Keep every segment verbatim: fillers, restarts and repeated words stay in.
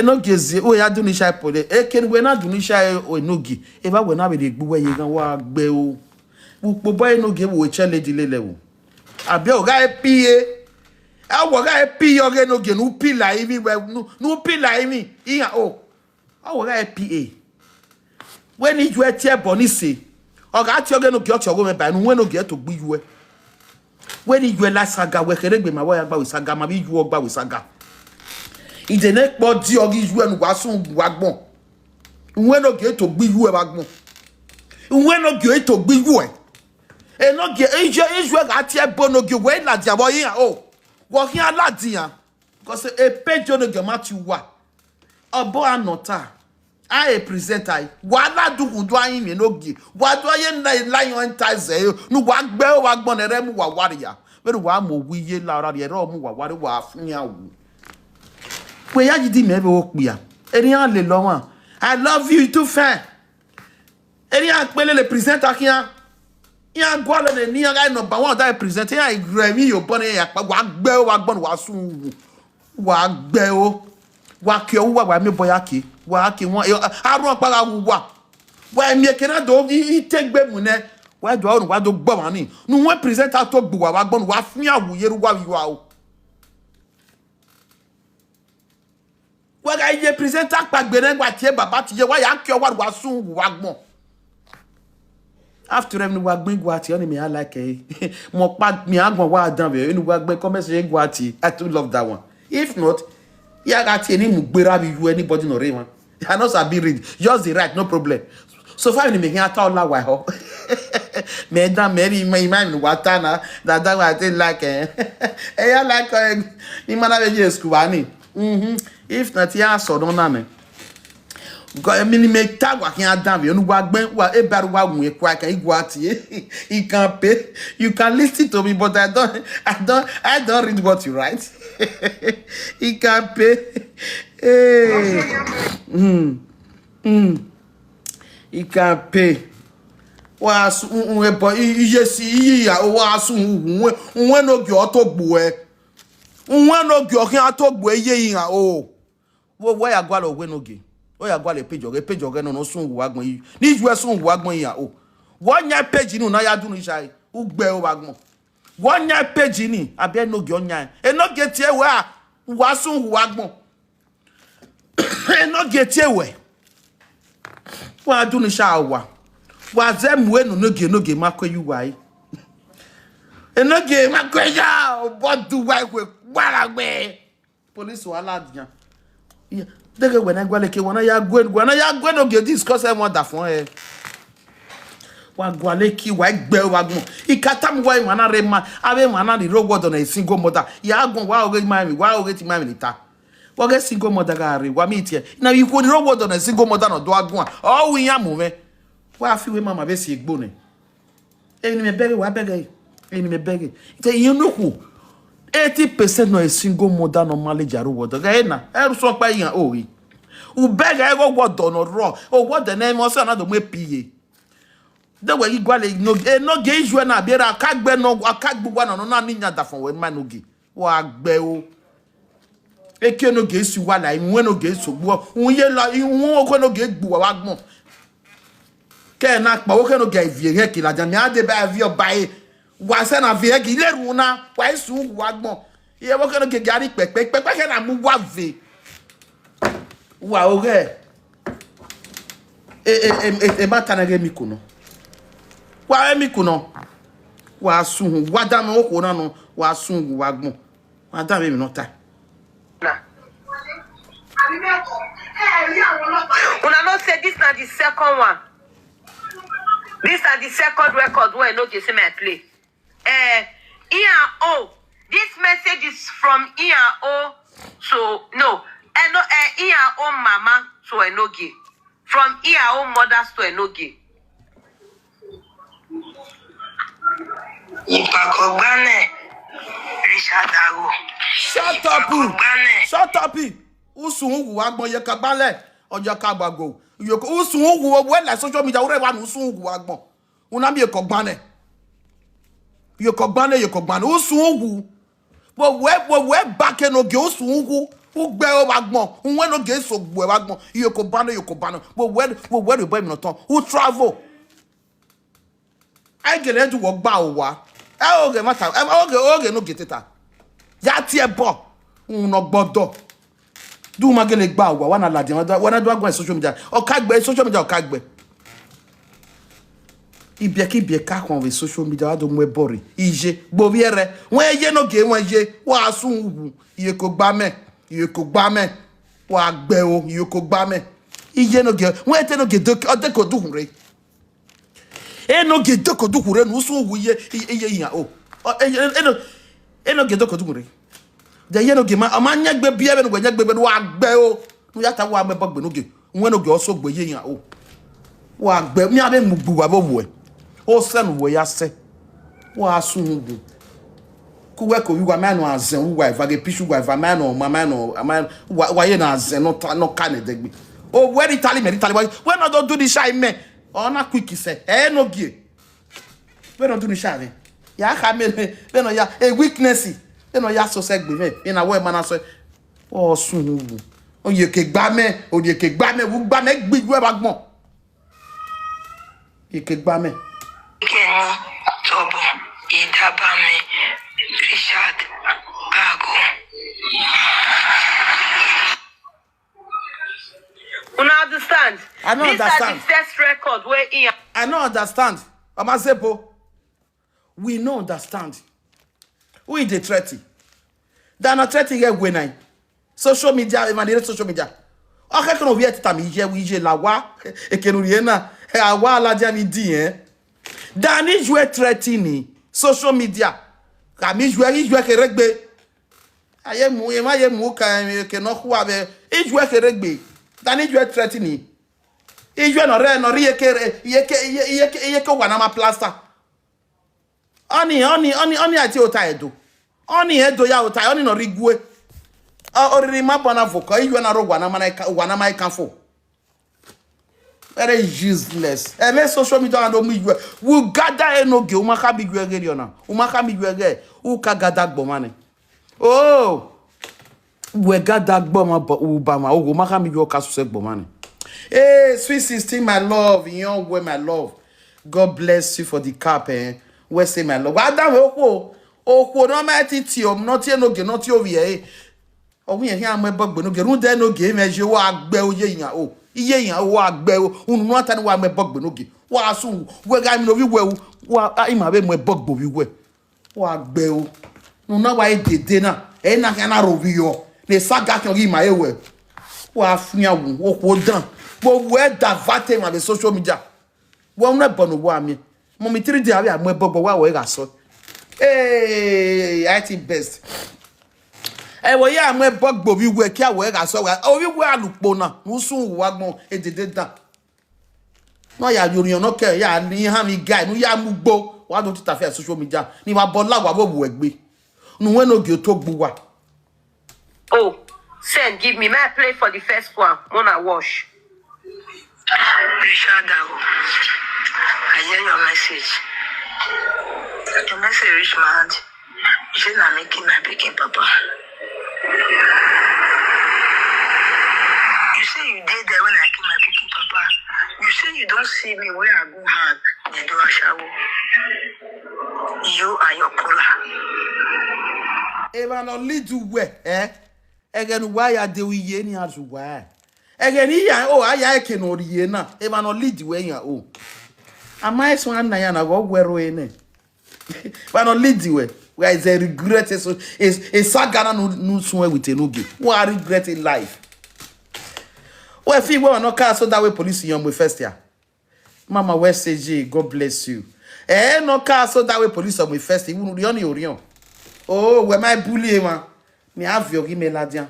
Enogie zie, wẹ ya dunu isha pole. Eke ne wẹ na dunu isha Enogie, evba wẹ na vbe rhie egbe uwẹ ye eghan, wa gbe o. Vbe ukpobọ Enogie vbe ue chẹ lady lele wo. Abi ọ gha e P A. A wọ gha e P A ọghe Enogie ne u pila ivbi wẹ, ne u pila ivbi iran o. Ọ wọ gha e P A. Wẹ ne iyuẹ tie ẹbọ ni se, ọ gha tie ọghe Enogie, ọ tie ọghe mwẹ ba ne u wẹ Enogie to gbe iyuẹ. Wẹ ne iyuẹ la saga, wẹ kherhe egbe ma wẹ ya gba wẹ saga, ma vbe iyuẹ gba wẹ saga. Ide ne kpọ di ọghe iyuẹ ne uwa sun uwa gbọn. Uwẹ Enogie to gbe iyuẹ vbe agbọn. Uwẹ Enogie to gbe iyuẹ. Enogie, iyuẹ, iyuẹ gha tie ẹbọ Enogie, wẹ i ladian vbe iran o. Wẹ ọ khian ladian. Because e page Enogie ma tie uwa. Ọbọ a nọ ta. A e present ai. Wa la dughu do a rinmwian Enogie. Wa do a ye na lion enter zẹ. Ne uwa gbe uwa gbọn ne ẹrẹ mu uwa wa ria. Vbene uwa mu owu iye la ọrọre, ẹrẹ ọ mu uwa wa ria, wa fu iran wu. Wẹ ya yi di mẹ vbe okpia. Erian lele ọmwa. I love you too fine. Erian kpele le presenter khian. Iran gualọ ne ne iran gha number one da present, iran rẹ emwi ye obọ ne iran ya kpa, wa gbe uwa gbọn, wa sun uwu. Wa gbe o. Wa ke uwa, wa miẹn obọ ya ke. Wa ke wọn, eh, arhuan ọkpa gha wu uwa. Wa miẹn eke na do i, i te gbe mu nẹ. Wa do aro, wa do gbe ọmwa ni. Ne uwẹ presenter to gbe uwa vbe agbọn, wa fian wu ye ru uwa vbe iyua o. Wa gha ye presenter kpaegbe nẹ, wa tie baba tie, wa ya ke ọwa, wa sun uwu vbe agbọn. After all, ne uwa gbẹn gua tie, ọni mẹ a like ẹre. Mẹ ọkpa, mẹ a guan wa dan vbe, ne uwa gbẹn comment section gua tie. I too love that one. If not, ya gha tie ne mu gberra vbe you anybody nọ rre emwa. I no sabi read. Just dey write, no problem. So far, ni mẹ khian ta ọla wa họ. Mẹ dan, mẹ rhie ima, ima ne uwa ta na. That, that one I take like, eh. Eh, I like, eh, ima na vbe ye school, ani. Mhm. If not, ya sọ nọ na nẹ. Because, emi ni mẹ ta wa khian dan vbe, ọni uwa gbẹn, wa, e ba ru wa gun ekua, kan igua tie. He can pay. You can listen to me, but I don't, I don't, I don't read what you write. He can pay. Hey. Mm. Mm. He can pay. Wa su, un, un, ebo, i, i, iye si, iye ya, wa sun uwu, uwẹ, uwẹ Enogie ọ to gbuẹ. Uwẹ Enogie ọ khian to gbuẹ iye iran o. Wo, wẹ ya gualọ wẹ Enogie. Ọ ya gualọ page ọghẹ, page ọghẹ nọ, nọ sun uwu agbọn yi. Ni yu ẹ sun uwu agbọn yi ya o. Wọ yan page ni na ya dunu ishae. U gbe o vbe agbọn. Wọ yan page ni, abi Enogie ọ yan. Enogie tie wẹ a, wa sun uwu agbọn. Enogie tie wẹ. Wa dunu ishae wa. Wa zẹ mu enu Enogie, Enogie ma kue yu wa yi. Enogie ma kue ya, obọ du wa ikhue gbara gbe. Police wa ladian. Yeah. Deghe wẹ na gualọ ke, wẹ na ya gue, wẹ na ya gue Enogie discuss ẹmwẹ ọdafọn ẹre. Wa gualọ ke, wa gbe uwa agbọn. I ka tama uwa emwa na rre ma, avbe emwa na ni rre owa ọdọ na single mother. Ya guan, wa oghe ma emwi, wa oghe ti ma emwi ni ta. Wa ghe single mother gha rre, wa mi tie. Na ikhuo ni rre owa ọdọ na single mother nọ do a guan. Ọ ru iran mu mwẹ. Wa fi wẹ ma ma vbe si egbe nẹ. Emwi ne imẹ bẹghe, wa bẹghe. Emwi ne imẹ bẹghe. Te iye ne okhuo, eighty percent nọ single mother nọ manage aro wọdọ. Ghẹ na, ẹrusọ ọkpa iran oghi. U bẹghe ẹghẹ owa ọdọ nọ rrọọ, owa ọdọ ne ẹmwẹ ọsẹ na do mu epi ye. De wẹ ghi gualọ Enogie, Enogie ijuẹ na biẹ ra, a ka gbe nọ, a ka gbe uwa nọ, nọ na ni yan dafọn wẹ ma Enogie. Wa gbe o. Eke Enogie si uwa la, iwẹn Enogie so gbuọ. Uye la, iwẹn okhuo Enogie gbe uwa vbe agbọn. Ke na kpa, wo ke Enogie viẹ hẹn ke ladian, mẹ a deba viọ ba e. Wa sẹ na viẹ hẹn ke, ile ru na, wa i sun uwu agbọn. Iye wo ke Enogie gari kpẹkpẹ, kpẹkpẹ ke na mu uwa ve. Wa oghe. E, e, e, e, e ma ta na ghe emi ko nọ. Wa emi ko nọ. Wa sun, wa da mẹ okhuo na nọ, wa sun uwu agbọn. Wa da mẹ emwi nọ ta. Una know say this na the second one. This na the second record wey Enogie say make I play. Eh, Ian O. This message is from Ian O to, no, eh, no, eh, Ian O mama to Enogie. From Ian O mothers to Enogie. Ipakọ gbanẹ, Richard Agho. Shut up! Ipakọ gbanẹ. Shut up! Usun uwu agbọn ye ka gbalẹ, ọjọ ka gbago. Usun uwu, wẹ la social media, wẹ wa nu usun uwu agbọn. Una miẹn ekọ gbanẹ. Yekọ gbanẹ, yekọ gbanẹ. Usun uwu. Wẹ, wẹ, wẹ, wẹ ba ke Enogie usun uwu. Ugbẹ o vbe agbọn, uwẹ no ge so gbuẹ vbe agbọn, iyoko banọ, iyoko banọ. Wo wẹ, wo wẹ rhie obọ emwi ne ọ tọn. U travel. A i gele du wọ gba owa. Ẹ oghe ẹmwata, ẹ oghe, oghe ne ogie teta. Ya tie ẹbọ, uhunmwu ne ọ gbọdọ. Du ma gele gba owa, wa na ladian, wa na do guan social media. Ọ ka gbe, social media ọ ka gbe. Ibiẹka ibiẹka khọn vbe social media, wa do mu ẹbọ rre. Iye, gbe ovbi ẹrrẹ. Wẹ ye ne ogie, wẹ ye, wa sun uwu. Iyeke gba mẹ, iyeke gba mẹ. Wa gbe o, iyeke gba mẹ. Iye ne ogie, wẹ te ne ogie de, ọ de ko dukhun rre. Enogie de ko dukhun rre ne usun uwu iye, iye iran o. Ọ, e, e, eno, enogie de ko dukhun rre. De iye enogie ma, ọ ma yan egbe biẹ vbene uwẹ yan egbe vbene wa gbe o. Ne u ya ta wa mu ẹbọ gbe enogie. Wẹ enogie ọ sẹ ogbe iye iran o. Wa gbe, mi a vbe mu gbe uwa vbe owe. Osẹ ne uwẹ ya sẹ. Wa sun uwu. Ku uwẹ ke ovbi uwa ma nọ azẹn uwa eva, ghe picture uwa eva ma nọ, ma, ma nọ, ma, wa, wa ye na azẹn nọ ta, nọ ka nẹ dẹgbe. O, wẹ rhie Italy mẹ, rhie Italy, wẹ, wẹ nọ do do ni sha imẹ. Ọ na quick sẹ, ẹ ne ogie. Vbene ọ do ni sha vbe. Ya kha mẹ, vbene ọ ya, a weakness. Vbene ọ ya sosẹ gbe mwẹ, vbene a wẹ ma na sẹ. Ọ sun uwu. Iyeke gba mẹ, iyeke gba mẹ, u gba mẹ, gbe iyuẹ vbe agbọn. Iyeke gba mẹ. Kẹrin, tọbọ, idaba mẹ, Richard, Bago. Una understand? I no This na the understand. First record wey he I no understand. Mama Zebo, we no understand. Who is the threat? That na threat get wey na. Social media, even the social media. Ọ khẹke ne ovbi ẹre tama iye, iye la wa, eke ne u rhie na, a wa ladian ni di, eh? That ni iyuẹ threatening social media. Ka mi iyuẹ, iyuẹ kherhe gbe. A ye mu, emwa ye mu ka emwi eke ne ọ khua vbe, iyuẹ kherhe gbe. That ni iyuẹ threatening. Iyuẹ ne ọ rre, ne ọ rre iyeke, iyeke, iye, iyeke, iyeke owa na ma plaster. Ọni, ọni, ọni, ọni a tie ota ẹdo. Ọni ẹdo ya ota, ọni ne ọ rre igue. Ọ, oriri ma bọ na voko, iyuẹ na rre owa na ma na ka, owa na ma ka fo. Very useless. Ẹmwẹ social media na do mu iyuẹ. U gada enogie, u ma khama iyuẹ ghe rriọ na. U ma khama iyuẹ ghe, u ka gada gbọmwa nẹ. Oh, wẹ gada gbọmwa, but u ba mwa, u ma khama iyuẹ, u ka sosẹ gbọmwa nẹ. Hey, Sweet Sixteen, my love, Iyan Wẹ, my love. God bless you for the cap, eh? Wẹ say, my love. Wa da mwẹ okhuo, okhuo ne ọ ma ti tie, ọ ne ọ tie enogie, ne ọ tie ovbi ẹre. Ọ wẹ irẹn khian mu ẹbọ gbe enogie, rhunmwuda enogie mwẹ ye, wa gbe o, iye iran o, iye iran o, wa gbe o, unu ne ọ ta ne wa mu ẹbọ gbe enogie, wa sun, wẹ gha emwi ne ovbi uwẹ ru, wa, a, ima vbe mu ẹbọ gbe ovbi uwẹ, wa gbe o. Ne u na wa dede na, ẹ na khian na rhovbiọ, ne saga khian ghi ma re wẹ, wa fian wu, okhuo dan, vbe owẹ da vate emwa vbe social media. Wẹ unu ẹbọ ne uwa miẹn. Mummy three D avbe a mu ẹbọ gbe uwa, wẹ gha sọ. Hey, I T best. Ẹ, wẹ ya mu ẹbọ gbe ovbi uwẹ, kia wẹ gha sọ, wẹ, ovbi uwẹ a lu ukpo na, ne u sun uwu agbọn, edede dan. Ne ọ ya ye orhiọn nọ kẹ, ya ni ihanmwẹ guy, ne u ya mu ugbo, wa do tita fi social media, ne I wa bọ la wa vbe owa egbe. Ne uwẹ ne ogie oto gbe uwa. Oh, send give me. May I play for the first one? Mona wash. Richard Dago, I hear your message. Your message reach my hand. You say na me kill my pikin papa. You say you dey there when I kill my pikin papa. You say you don't see me where I go hang. They do ashawo. You and your caller. Emwa ne ọ lead uwẹ, eh? Ẹghẹ ne uwa ya de iye ni a zu uwa. Ẹghẹ ne iran o, a ya eke ne ọ rhie na, emwa ne ọ lead uwẹ iran o. A ma suẹn na ya na, ọ wẹ ẹro ẹre nẹ. Emwa ne ọ lead uwẹ, wẹ is a regret, a, a, a saga na ne u, ne u suẹn with enogie. Wa regret in life. Wẹ fi wẹ emwa ne ọ ka so that way police yan mu first ya. Mama, wẹ sẹ ye, God bless you. Eh, no ka so that way police of me first, even the only orion. Oh, wẹ ma bully emwa. Mi a viọ ghi mẹ ladian.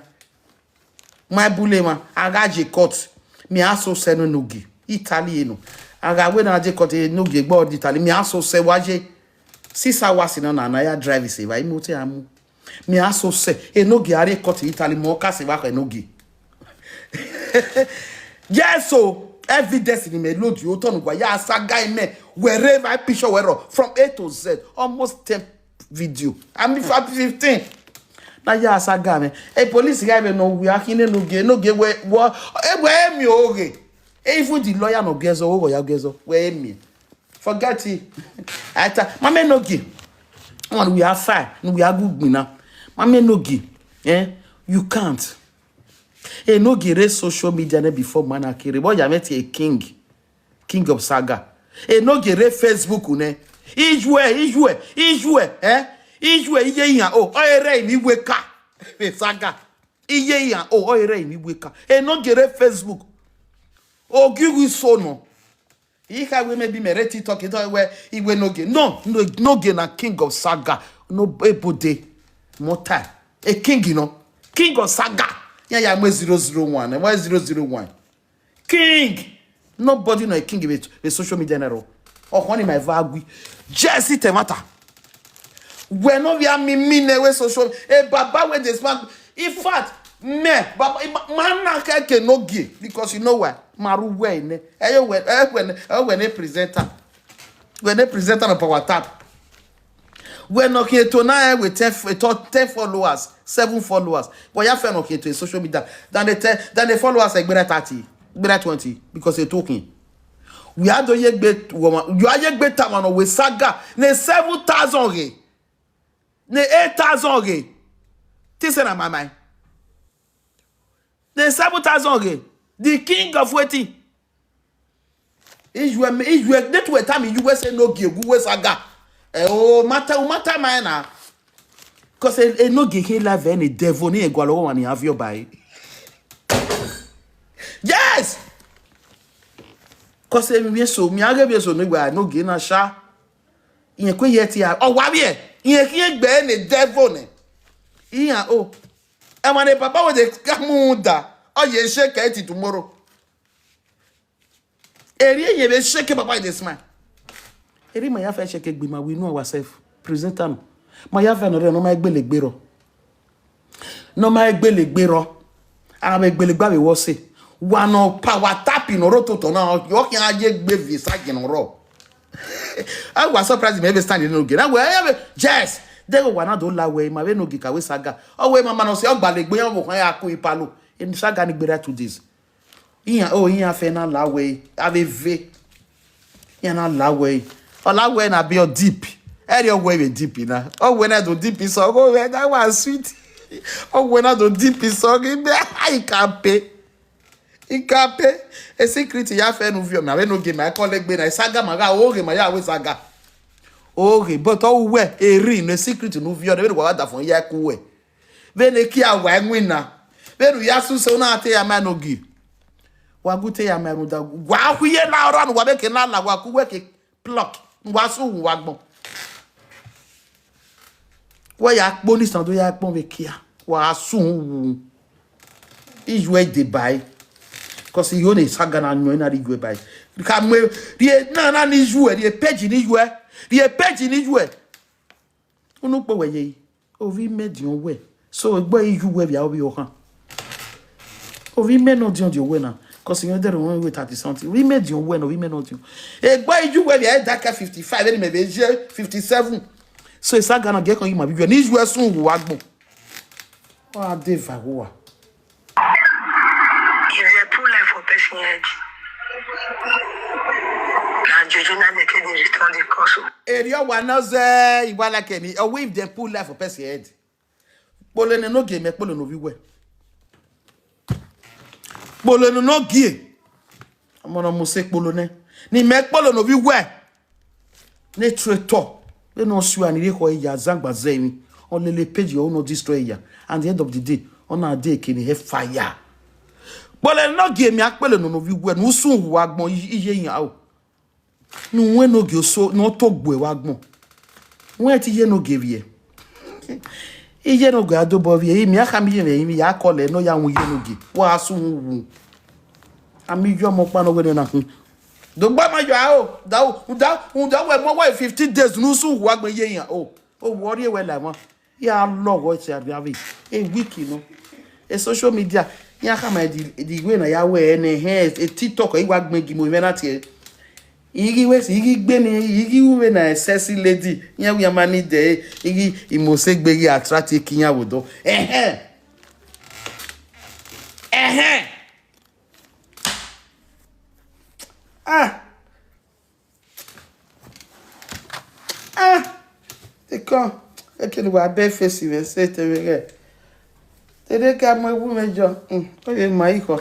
Ma bully emwa, a gha ye court. Mi a so sẹ no enogie. Italy eno. A gha wẹ na ye court enogie gbe ọdi Italy. Mi a so sẹ wa ye. Six hours nọ na, na ya drive se va, imoto a mu. Mi a so sẹ, enogie a rrie court Italy, mẹ ọ ka sẹ evba khẹ enogie. Yes o, evidence ni mẹ load ye otọ ne uwa ya saga imẹ, wẹ rre evba picture wẹ rrọọ, from A to Z, almost ten video. I mean, fifteen. Na ya saga mwẹ. E police gha vbe nọ wia khin ne Enogie, Enogie wẹ, wọ, e wẹ e miẹn oghe. Even the lawyer nọ gie ẹzọ, oghọ ya gie ẹzọ, wẹ e miẹn. Forget it. Aita, ma mẹ Enogie. Wan we are fine, we are good gbinna. Ma mẹ Enogie. Eh, you can't. Enogie rre social media nẹ before ma na kere. Vbọ ya mwẹ tie king. King of saga. Enogie rre Facebook nẹ. Iyuẹ, iyuẹ, iyuẹ, eh? Iyuẹ iye iran o, ọ rẹ emwi weka. Vbe saga. Iye iran o, ọ rẹ emwi weka. Enogie rre Facebook. Ogiughu iso nọ. I kha wẹ maybe mẹ rre TikTok, I thought wẹ iwe Enogie. No, no, Enogie na king of saga. No, ebode. Mọta. A king, you know. King of saga. Ya ya mu zero zero one, eh, why zero zero one? King. Nobody nọ king vbe, vbe social media na rọ. Ọkhọ ni ma eva gui. Jesi te mata. Wẹ ne ovbi a mimi nẹ wẹ social, e baba wẹ dey smack. In fact, me, baba, ma, ma na kẹkẹ Enogie, because you know why? Ma ru wẹ nẹ. Ẹ yo wẹ, ẹ wẹ nẹ, ẹ wẹ ne presenter. Wẹ ne presenter nọ power tap. Wẹ ne ọ khian eto na rẹn wẹ ten, eto ten followers, seven followers. Wẹ ya fẹ ne ọ khian eto social media. Than the ten, than the followers ẹgbẹrẹ thirty, ẹgbẹrẹ twenty, because eto khian. Wẹ a do ye egbe, wẹ a ye egbe tama nọ wẹ saga, ne seven thousand ghe. Ne eight thousand ghe. This na my mind. Ne seven thousand ghe. The king of wetin? Iyuẹ, iyuẹ, ne tuẹ tama iyuẹ sẹ Enogie gu wẹ saga. Ẹ o, ma ta, ma ta ma na. Cause Enogie khe live ẹre ne devil ni gualọ ọmwa ni a viọ ba ẹre. Yes! Cause emwi eso, mi a ghe emwi eso ne wẹ Enogie na sha. Irẹn kue ye ẹtin a, ọ wa vbiẹ, irẹn khian gbe ẹre ne devil nẹ. Iran o. Ẹmwa ne baba wẹ dey ka mu da, ọ ye shake ẹre till tomorrow. Erriọ iyẹn vbe shake baba dey smile. Erriọ ma ya fẹ shake egbe ma, we know ourselves. Presenter nọ. Ma ya fẹ nọ rẹ, nọ ma gbele egbe rọ. Nọ ma gbele egbe rọ. A vbe gbele egbe vbe wọ sẹ. Wa nọ power tap nọ rọ totọ na, ọ khian ye egbe vbe saga nọ rọ. A wa surprise me vbe stand nọ gere. Na wẹ, yes. Deghẹ wa na do la wẹ, ma vbe Enogie ka wẹ saga. Ọ wẹ ma ma nọ sẹ, ọ gbalẹ egbe, ọ vbe khan ya ku ipalo. Saga ni gbera two days. Iran, o, iran fẹ na la wẹ, a vbe ve. Iran na la wẹ. Ọ la wẹ na be ọ deep. Ẹrriọ wẹ vbe deep na. Ọ wẹ na do deep sọ, ọ wẹ na wa sweet. Ọ wẹ na do deep sọ, ghi be, I can pay. I can pay. A secret ya fẹ ne u viọ, ma vbe Enogie ma call egbe na, saga ma gha, oghe ma ya wẹ saga. Oghe, but ọ wẹ, eri ne secret ne u viọ, vbene wa da fọn ya ku wẹ. Vbene kia wa ẹwin na. Vbene u ya suse, u na te ya ma Enogie. Wa gu te ya ma rhunmwuda, wa khu iye na ọrọ ne uwa vbe ke na la, wa ku wẹ ke pluck, wa sẹ uwu wa agbọn. Wẹ ya kpo ni san do ya kpọn vbe kia, wa sẹ uwu. Iyuẹ deba ẹre. Cause iyo ne saga na yọn na rhie iyuẹ ba ẹre. Ka mu rhie na na ni iyuẹ, rhie page ni iyuẹ, rhie page ni iyuẹ. Unu kpo wẹ ye, ovbi mẹ diọn wẹ. So egbe iyuẹ vbe a ovbi ọkhan. Ovbi mẹ nọ diọn diọn wẹ na. Cause iyẹn dẹrẹ wọn wẹ thirty something. Ovbi mẹ diọn wẹ na, ovbi mẹ nọ diọn. Egbe iyuẹ vbe a da ka fifty-five, vbene mẹ vbe ye fifty-seven. So saga na gie kan yi ma vbe iyuẹ, ni iyuẹ sẹ uwu wa agbọn. Ọ a de va gho wa. If they put life for person head, na juju na make dem return the curse o. Erriọ wa na zẹ iwa like ni, or if they put life for person head. Kpolo ne Enogie, mẹ kpolo ne ovbi wẹ. Kpolo ne Enogie. Ọmọ ne ọ mu sẹ kpolo nẹ. Ne imẹ kpolo ne ovbi wẹ. Ne traitor, vbene ọ sua ni rre ekhọe ya zangba zẹ emwi, ọ lele page ọ, ọ nọ destroy ya, and the end of the day, ọ na de eke ni hẹ fire. Kpolo ne Enogie, mẹ a kpolo ne ovbi wẹ, ne u sẹ uwu agbọn, iye iran o. Ne u wẹ Enogie oso, ne ọ to gbe wa agbọn. Wẹ te iye Enogie vbiẹ. Iye Enogie a dobọ vbiẹ, imẹ a khama iye mwẹ, imẹ ya call ẹre ne ọ ya wọn iye Enogie. Wa sẹ uwu. A miẹn iye ọmọ ọkpa ne ọ wẹ ne na khin. Do gba ma yọ aro, da u, da u, da wẹ mọ wẹ fifteen days ne u sẹ uwu agbọn iye iran o. O wẹ ọ rhie wẹ la emwa. Ya lọghọ ẹse arriavbe. E week nọ. E social media, iran khama the, the way na ya wẹ ẹnẹ hẹ, e TikTok, e wa gbẹn gi mo mwẹ na tie. Ighi wẹ si, ighi gbe ni, ighi ru vbe na sexy lady, iran wẹ iran ma ni dẹ, ighi imose gbe ghi attract eke iran vbe odọ. Ẹhẹn. Ẹhẹn. Ah. Ah. Ekọ, ekene wa bẹ face mwẹ, se te mwẹ ghẹ. Te de ka mu ewu mwẹ jọ, mm, ọ ye ma ikhọ.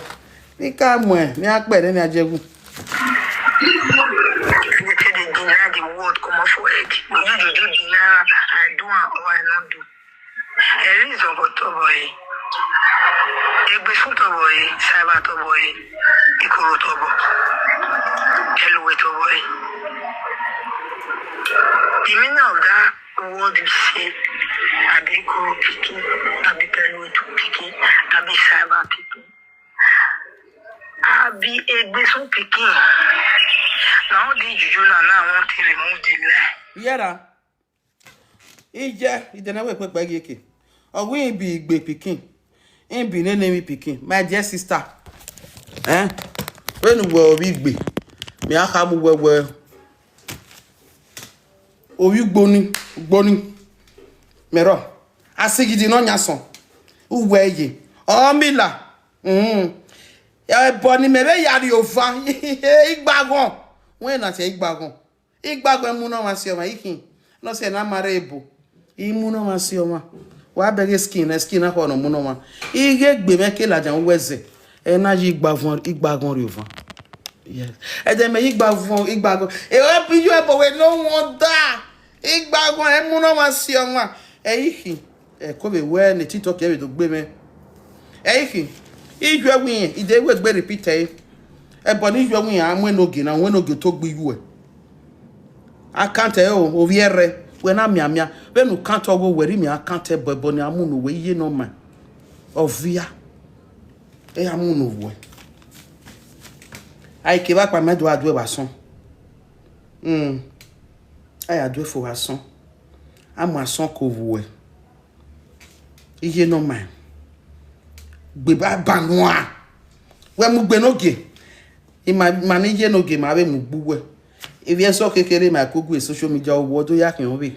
Vbe I ka muẹn, mẹ a kpẹ ne mẹ a je wu. Wetin dey deny the word comot for head? You dey do deny am, I do am or I no do. Ẹre izọvọ tobọ ẹre, egbesun tobọ ẹre, saiba tobọ ẹre, ikoro tobọ, ẹluwe tobọ ẹre. The meaning of that word you say, abi ikoro pikin, abi pẹluetu pikin, abi saiba pikin, abi egbesun pikin. Na all these juju na, na I want to remove the lie. Yẹra. Iye, I dẹ ne wẹ kpẹkpẹ gie ke. Ọ wẹ I bi igbe pikin. I bi nene emwi pikin. My dear sister. Eh? Vbene uwẹ ovbi igbe, mẹ a khama uwẹ wẹ, ovbi ugboni, ugboni. Mẹ rọ. Asigidi ne ọ yan sọn. Uwẹ ye. Ọ mila. Mm. Ẹbọ ne imẹ vbe ya rrie ova. Igbaghọn. Wẹ na tie igbaghọn. Igbaghọn mu ne ọmwa si ọmwa, ikhin. Ne ọ sẹ ne a ma rre ebo. I mu ne ọmwa si ọmwa. Wa bẹghe skin na, skin na khọ ne ọ mu ne ọmwa. I ghe gbe mwẹ ke ladian uwu ẹzẹ. Ẹ na ye igbaghọn, igbaghọn rrie ova. Yes. Ẹdẹ mẹ ye igbaghọn, igbaghọn. E o bi yo ebo wẹ no wonder. Igbaghọn ẹ mu ne ọmwa si ọmwa. Ẹ ikhin. Ẹko vbe wẹ ne TikTok ẹ vbe do gbe mwẹ. Ẹ ikhin. I yuẹ wẹ irẹn, I de wẹ egbe repeat ẹre. Ẹbọ ne I yuẹ wẹ irẹn, a mu enogie na, mu enogie otọ gbe iyuẹ. Account ẹre o, ovbi ẹrrẹ, wẹ na mianmian. Vbene u count ọghe owẹ, rhie miẹn account ẹbọ, ẹbọ ne a mu ne owẹ, iye ne ọ ma. Ọ via. Ẹ ya mu ne owẹ. A i kevbe akpa ma do a duẹ vbe asọn. Mm. A ya duẹ fo vbe asọn. A mu asọn ko vbe uwẹ. Iye ne ọ ma. Gbe ba ba nuan. Wẹ mu gbe enogie. Ima, ima ne iye enogie ma vbe mu gbe uwẹ. Ivbi ẹsọ kekere ma ko gu social media, owọ do ya khian vbe.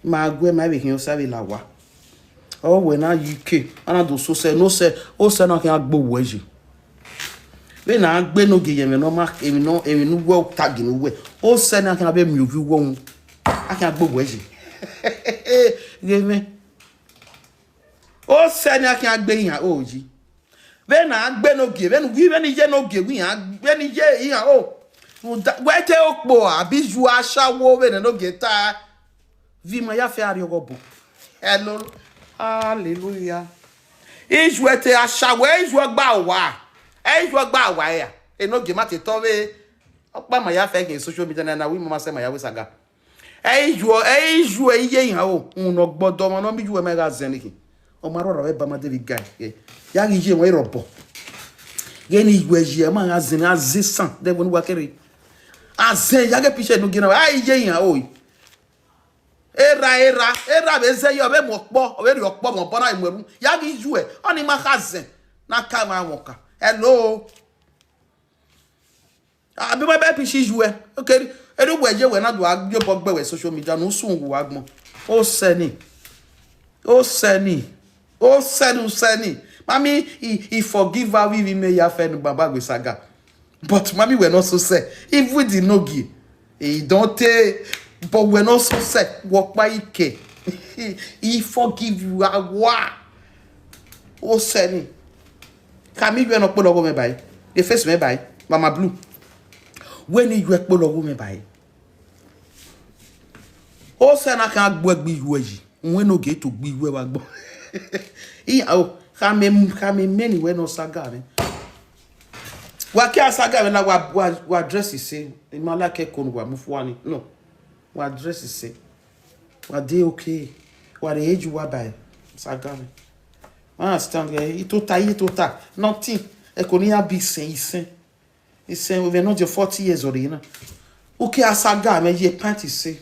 Ma gu ma vbe khian osa vbe la owa. Ọ wẹ na ye ike, a na do so sẹ, ne osẹ, osẹ na khian gbe owẹ ye. Vbene a gbe enogie ye ẹmwẹ ne ọ ma, emwi ne, emwi ne uwẹ ta gie ne uwẹ. Osẹ na khian vbe miẹn ovbi uwẹ unu. A khian gbe owẹ ye. Ghe mwẹ. Osẹ ne a khian gbe iran o yi. Vbene a gbe enogie, vbene uwi, vbene iye enogie wẹ iran, vbene iye iran o. Rhunmwuda, wẹ te okpo abi yu ashawo vbene enogie ta. Vbe ima ya fe arhiọghọ bu. Hello. Hallelujah. Ijuẹ te ashawo, ijuẹ gba owa. Ẹ ijuẹ gba owa ya. Enogie ma te tọ vbe. Ọkpa ma ya fe ghe social media na, na wi ma ma sẹ ma ya we saga. Ẹ i ju, ẹ i ju ẹ iye iran o, unu ne ọ gbọdọ ọmwa ne ọ miẹn iye uwẹ ma gha zẹn ne khin. Ọ ma rhọrọ vbe ba ma de vbe ga ẹe. Ya ghi ye wọn rhọbọ. Ghẹ ne iye uwẹ ye, ọ ma gha zẹn, a zẹ esan, de ẹvbo ne uwa kere. A zẹn, ya ghe picture ne u gie na, a iye iran o. Erha, erha, erha vbe zẹ ye, ọ vbe mu ọkpọ, ọ vbe rhie ọkpọ mu ọbọ na mu ẹru. Ya ghi ye uwẹ, ọni ma kha zẹn, na ka emwa wọn ka. Hello. Abi ma bẹ picture iye uwẹ. Okay, eri uwẹ ye wẹ na do a gbe obọ gbe wẹ social media, ne usun wu agbọn. O sẹ ni. O sẹ ni. O sẹ ni, u sẹ ni. Mami, I, I forgive her, we, we may ya fẹ ni baba gbe saga. But mami, wẹ nọ so sẹ. Even the nogie. E don te, but wẹ nọ so sẹ. Wọ kpa ike. I forgive you, awa. O sẹ ni. Khama iye uwẹ ne ọ kpolo ọghe mwẹ ba ẹre. E face mwẹ ba ẹre. Mama Blue. Wẹ ne iye uwẹ kpolo ọghe mwẹ ba ẹre. O sẹ na khian gbe ẹgbẹ iye uwẹ yi. Wẹ ne ogie to gbe iye uwẹ vbe agbọn. Iya o, khama, khama mẹ ni wẹ ne ọ saga mwẹ. Wa ke a saga mwẹ na, wa, wa, wa dress ise. I ma like ẹko ne wa mu fua ni. No. Wa dress ise. Wa dey okay. Wa rre age uwa ba ẹre. Saga mwẹ. Wa understand, eh? I tota, I tota. Nothing. Ẹko ne I ya bi isen, isen. Isen, ovbi ẹre nọ die forty years ọ rre na. U ke a saga mwẹ ye pant ise.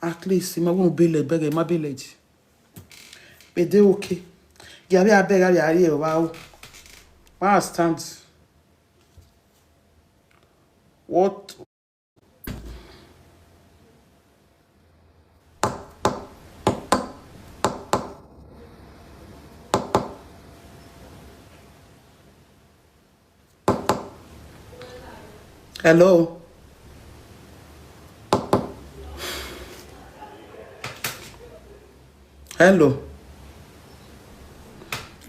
At least, I ma wẹ unu bele bẹghe, I ma bele ji. But dey okay. Gie avbe a bẹghe, avbe a rrie evba o. Wa understand. What? Hello? Hello?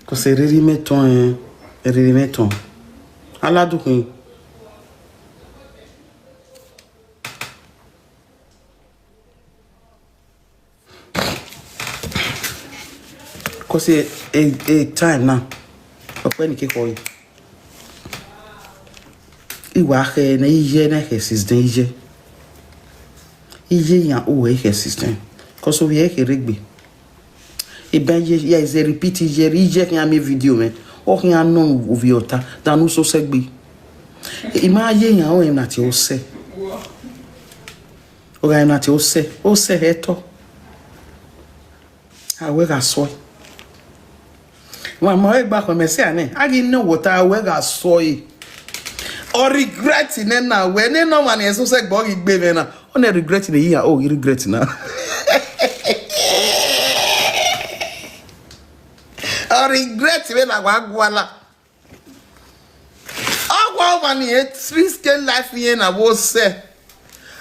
Kọse erhirhi mẹ tọn, ẹn, erhirhi mẹ tọn. Aladukhin. Kọse e, e, e time na, ọkpẹ ni ke khọe. I wa khẹ ne iye ne khẹ since then iye. Iye yan uwẹ i khẹ since then. Kọse ovbi ẹre kherhe gbe. Iban ye, ya is a repeat iye, iye khian miẹn video mwẹ. Ọ khian nọ ovbi ọta, danu sosẹ gbe. I ma ye yan ọnrẹn na tie osẹ. Ọ gha na tie osẹ, osẹ hẹ tọ. A wẹ gha sọe. Wa ma wẹ gba khọ mẹ sẹ nẹ, a ghi nọ wọta a wẹ gha sọe. Ọ regret nẹ na wẹ, nene ọmwa ni ẹsosẹ gbe ọ ghi gbe mwẹ na. Ọ nẹ regret ne iya, o ghi regret na. Ọ regret vbe na wa guala. Ọ wa ọmwa ni e risk life iran na vbe osẹ.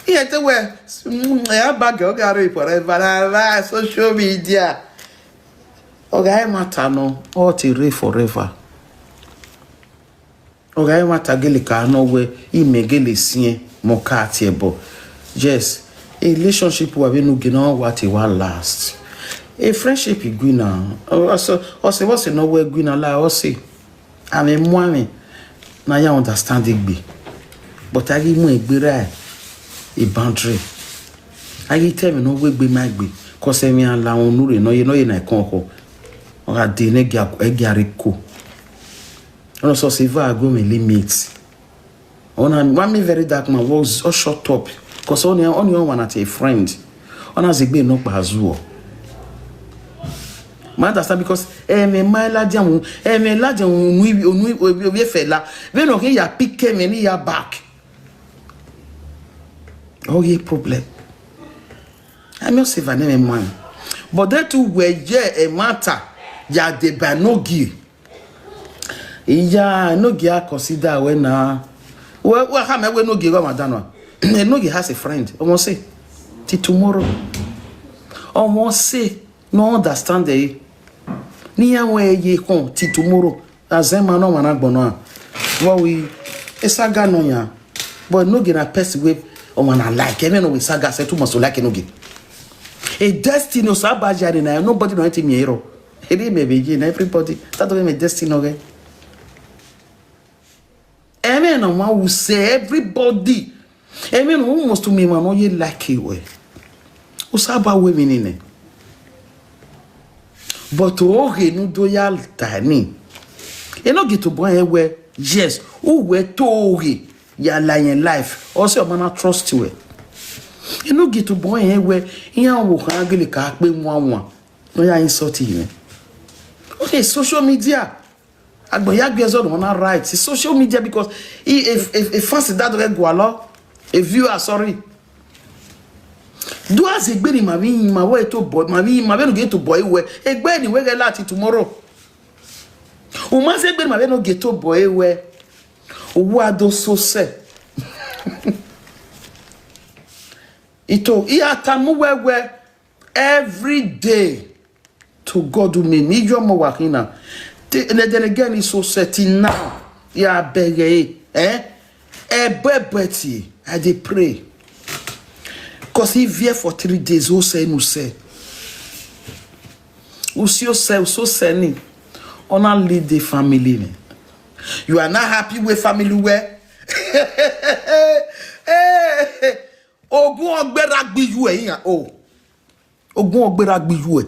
Iran te wẹ, mm, ẹ a ba gẹ, ọ gha rre forever na vbe social media. Ọ gha ẹmwata nọ, ọ te rre forever. Ọ gha ẹmwata gele ka nọ wẹ, imẹ gele siẹn, mọ ka tie ẹbọ. Yes, a relationship wa vbe nu gele ọ wa te wa last. A friendship i gui na, ọ, ọ sẹ, ọ sẹ vbọ sẹ ne ọ wẹ gui na la, ọ sẹ. Amwẹ mu amwẹ ne a ya understand egbe, but a ghi mu egbe ra e boundary. A ghi te ẹmwẹ ne ọ wegbe ma egbe, cause ẹmwẹ iran la unu rre ne ọ ye, ne ọ ye na ẹkọn ọkhọ, ọ gha dee ne ẹgia, ẹgia rre ko. Ọ na sọse eva a gu mwẹ limit. Ọ na wa miẹn very dark man, ọ shut up, cause ọni, ọni ọmwa na te friend. Ọ na zẹ egbe nọkpa zuọ. Ma understand, because ẹmwẹ ma ladian unu, ẹmwẹ ladian unu, unu, unu, ovbi efẹla. Vbene ọ khin ya pick ẹmwẹ ni ya back. Ọ ghi problem. Amẹ ọse eva ne ẹmwẹ mu. But they too wẹ ye ẹmwata ya deba enogie. Iya, enogie a consider wẹ na. Wẹ, wẹ khama wẹ enogie gha ọmwa danua. Enogie has a friend. Ọmọ sẹ, till tomorrow. Ọmọ sẹ, no understand ẹre. Ne iran wẹ ye khọn till tomorrow. Azẹ ma ne ọmwa na gbọnnọ. Vbọ wẹ, e saga nọ yan. But enogie na person wẹ ọmwa na like. Ẹmwẹ ne ọ wẹ saga sẹ too much to like enogie. A destiny Osa ba ya ne na, nobody no anything miẹn rọ. Eri mẹ vbe ye na everybody. That don't mean destiny ọghẹ. Ẹmwẹ na wa wu sẹ everybody. Ẹmwẹ na almost to me man no ye like wẹ. Osa ba wẹ emwi ni nẹ. But oghe ne u do ya ta ni. Enogie tobọ rẹn wẹ, yes, u wẹ to oghe ya la yẹn life. Ọ sẹ ọ ma na trust wẹ. Enogie tobọ rẹn wẹ, iran wo khan gele ka kpe wanwan. No ya insult him. Okay, social media. Agbọn ya gbe ẹzọ ne ọ na right. Social media because e, e, e, e fans da do gualọ. E viewer, sorry. Do as egbe ni ma vbe ma wẹ to boy, ma vbe ma vbe no get to boy wẹ. Egbe ni wẹ ghẹ lati tomorrow. U ma sẹ egbe ni ma vbe no get to boy wẹ. U wa do so sẹ. Ito, I a ta mu wẹ wẹ every day. To God u me ni yọ mọ wa khin na. Te- ne then again, it's so set now. Ya bẹghe, eh? Ẹbọ ẹbọ ẹtie, I dey pray. Cause he fear for three days, o sẹ nu sẹ. U si o sẹ, u so sẹ ni. Ọ na lead the family ni. You are not happy with family wẹ. Ogun ọgberra gbe yu ẹ iran o. Ogun ọgberra gbe yu ẹ.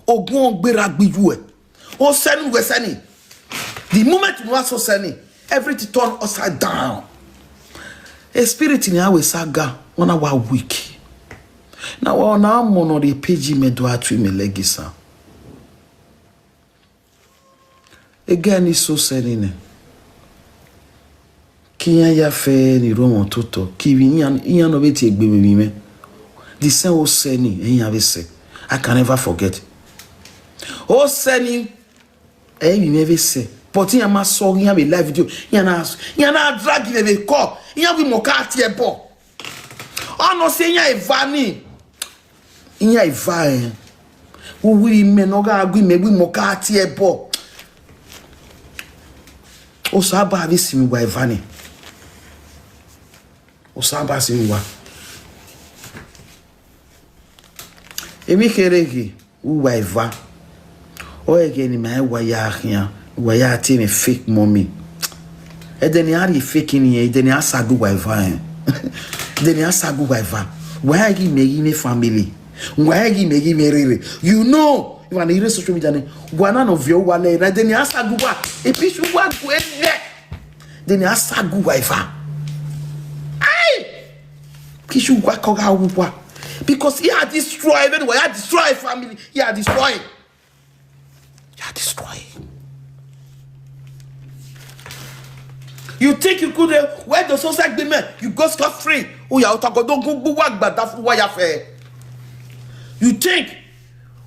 Ogun ọgberra gbe yu ẹ. O sẹ ni, wẹ sẹ ni. The moment you want so sẹ ni, everything turn upside down. A spirit ni a wẹ saga, ọ na wa weak. Na wa na mọ nọ rhie page mẹ do a tu mẹ lẹgisa. Egẹ ni so sẹ ni nẹ. Iran ya fẹ ni rre ọmwa ototọ, kevbe iran, iran nọ vbe tie egbe vbe emwi mwẹ. The same Oseni, iran vbe sẹ. I can never forget. Oseni, ẹ i vbe mwẹ vbe sẹ, but iran ma sọ iran vbe live video, iran na, iran na drag vbe vbe call, iran wi mọ ka tie ẹbọ. Ọ nọ sẹ iran eva ni, iran eva ẹn. Vbe uwu imẹ ne ọ gha gu imẹ wi mọ ka tie ẹbọ. Osanobua vbe sinmwi uwa eva ni. Osanobua sinmwi uwa. Emwi kherhe ghe uwa eva. Ọ ẹghẹ ne ima wa ya khian, wa ya tie mwẹ fake mommy. Ẹdẹ ne a rhie fake ni, ẹdẹ ne a sa gu uwa eva ẹn. Ẹdẹ ne a sa gu uwa eva. Wa ghi mẹ ghi mwẹ family. Wa ghi mẹ ghi mwẹ rere. You know, if I need social media, wa na nọ viọ uwa lẹ, na ẹdẹ ne a sa gu uwa. Ipishi uwa gu ẹdẹ. Ẹdẹ ne a sa gu uwa eva. Ai! Ipishi uwa kọ gha wu uwa. Because he had destroyed, even wa ya destroy family. He had destroyed. You are destroying. You think you could, uh, wear the social agreement, you go scot free. Uya utagodo gun gbuwa gbada fu wa ya fẹ. You think,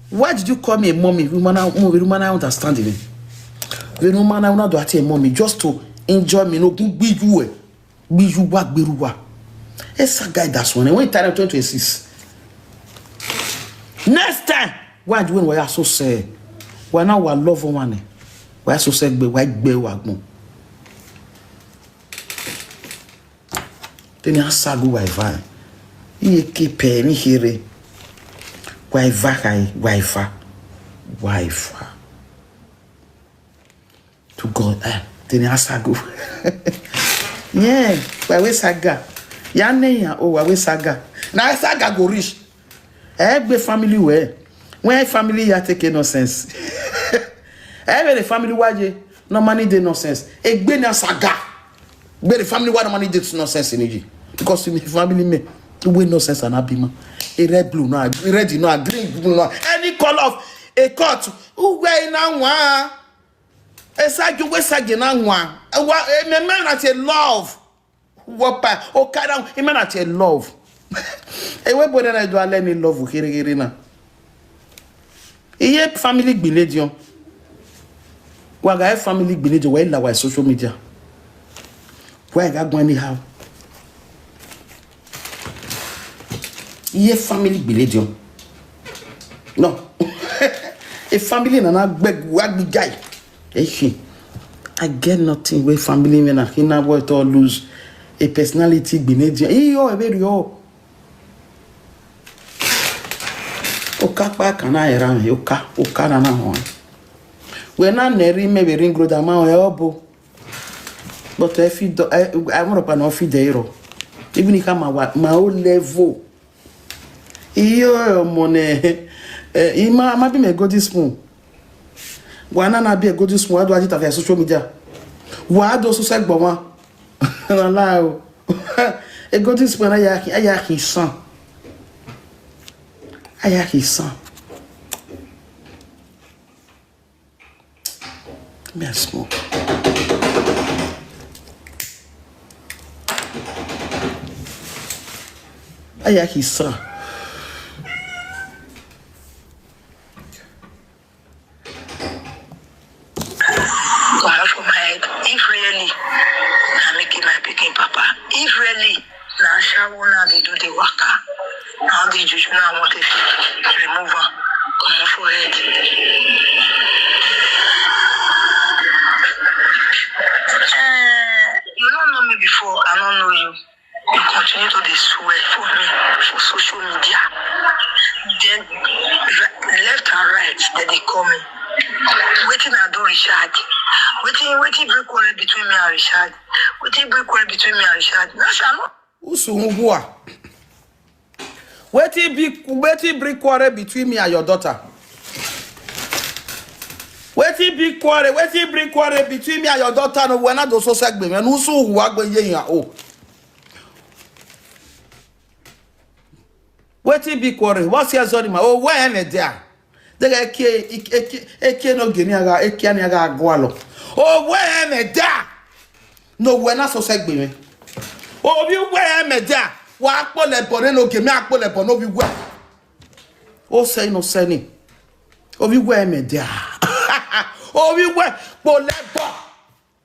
why did you call me a mommy? Woman, I, woman, I understand it. Woman, I not do that a mommy just to enjoy me. No gun gbi you. Gbe iye uwa, gbe erha uwa. Esa guide us one. When time twenty twenty-six. Next time, why do when we are so sad? Why now we love one? Why so sad? Why gbe wa gbon? Then I sagu wa iva. Iye ke pe mi here. Wa iva kai, wa iva. Wa iva. To God, eh, then I sagu. Yeah, wa we saga. Ya ne ya, oh, wa we saga. Na saga go rich. Egbe family we. When family ya take nonsense. Every family wa ye, no money dey nonsense. Egbe na saga. But the family wa no money dey nonsense in Egypt. Because in the family me, we nonsense and happy man. A red blue, no, a red, no, a green blue, no. Any color of a cut. Who wear in a one? Esagi, uwẹ esagi na wan. Wa, emẹ, emẹ na tie love. Wọpa, okara, emẹ na tie love. Ewe bo na do alẹ ni love kherekhere na. Iye family gbinediọn. Wa gha family gbinediọn, wa i la wa social media. Wa i gha guan anyhow. Iye family gbinediọn. No. A family na na gbẹ gu wa gbi guy. Ehi. I get nothing wey family me na khin na boy to lose a personality gbinediọn. Iyo, ẹ vbe rriọ. Oka kpa kan na era me, oka, oka na na họn. Wẹ na nẹ rhie mẹ vbe ring road, ama họn ẹ ọbo. But ẹ fi dọ, ẹ, ẹ, amọrọkpa na ọ fi dẹ rọ. Even if ma wa, ma o level. Iyo, ọmọ nẹ, ẹ, ima, ma bi mẹ golden spoon. Wa na na bi golden spoon, wa do aji ta via social media. Wa do sosẹ gbọmwa. Na la o. A golden spoon, a ya, a ya khin san. A ya khin san. Give me a small. A ya khin san. Comot for my head. If really na me kill my pikin papa, if really na ashawo na dey do the waka, na all the juju na I want to remove am comot for head. Eh, you no know me before, I no know you. You continue to dey swear for me for social media. Then, left and right, dem dey call me. Wetin I do Richard? Wetin, wetin bring quarrel between me and Richard? Wetin bring quarrel between me and Richard? No, sir, no. Usu ngwa. Wetin be, wetin bring quarrel between me and your daughter? Wetin be quarrel? Wetin bring quarrel between me and your daughter? No, we na do so segbe, man. Usu ngwa gbe ye yan o. Wetin be quarrel? What's your sorry, man? Oh, where am I there? They get eke, eke, eke no gini aga, eke ani aga gwalo. Oh, where am I there? Ne owẹ na sosẹ gbe mwẹ. Ovbi uwẹ ẹmwẹ dia, wa kpolẹ ẹbọ ne Enogie, mẹ a kpolẹ ẹbọ ne ovbi uwẹ. Osẹ ne osẹ ni. Ovbi uwẹ ẹmwẹ dia. Ovbi uwẹ kpolẹ ẹbọ.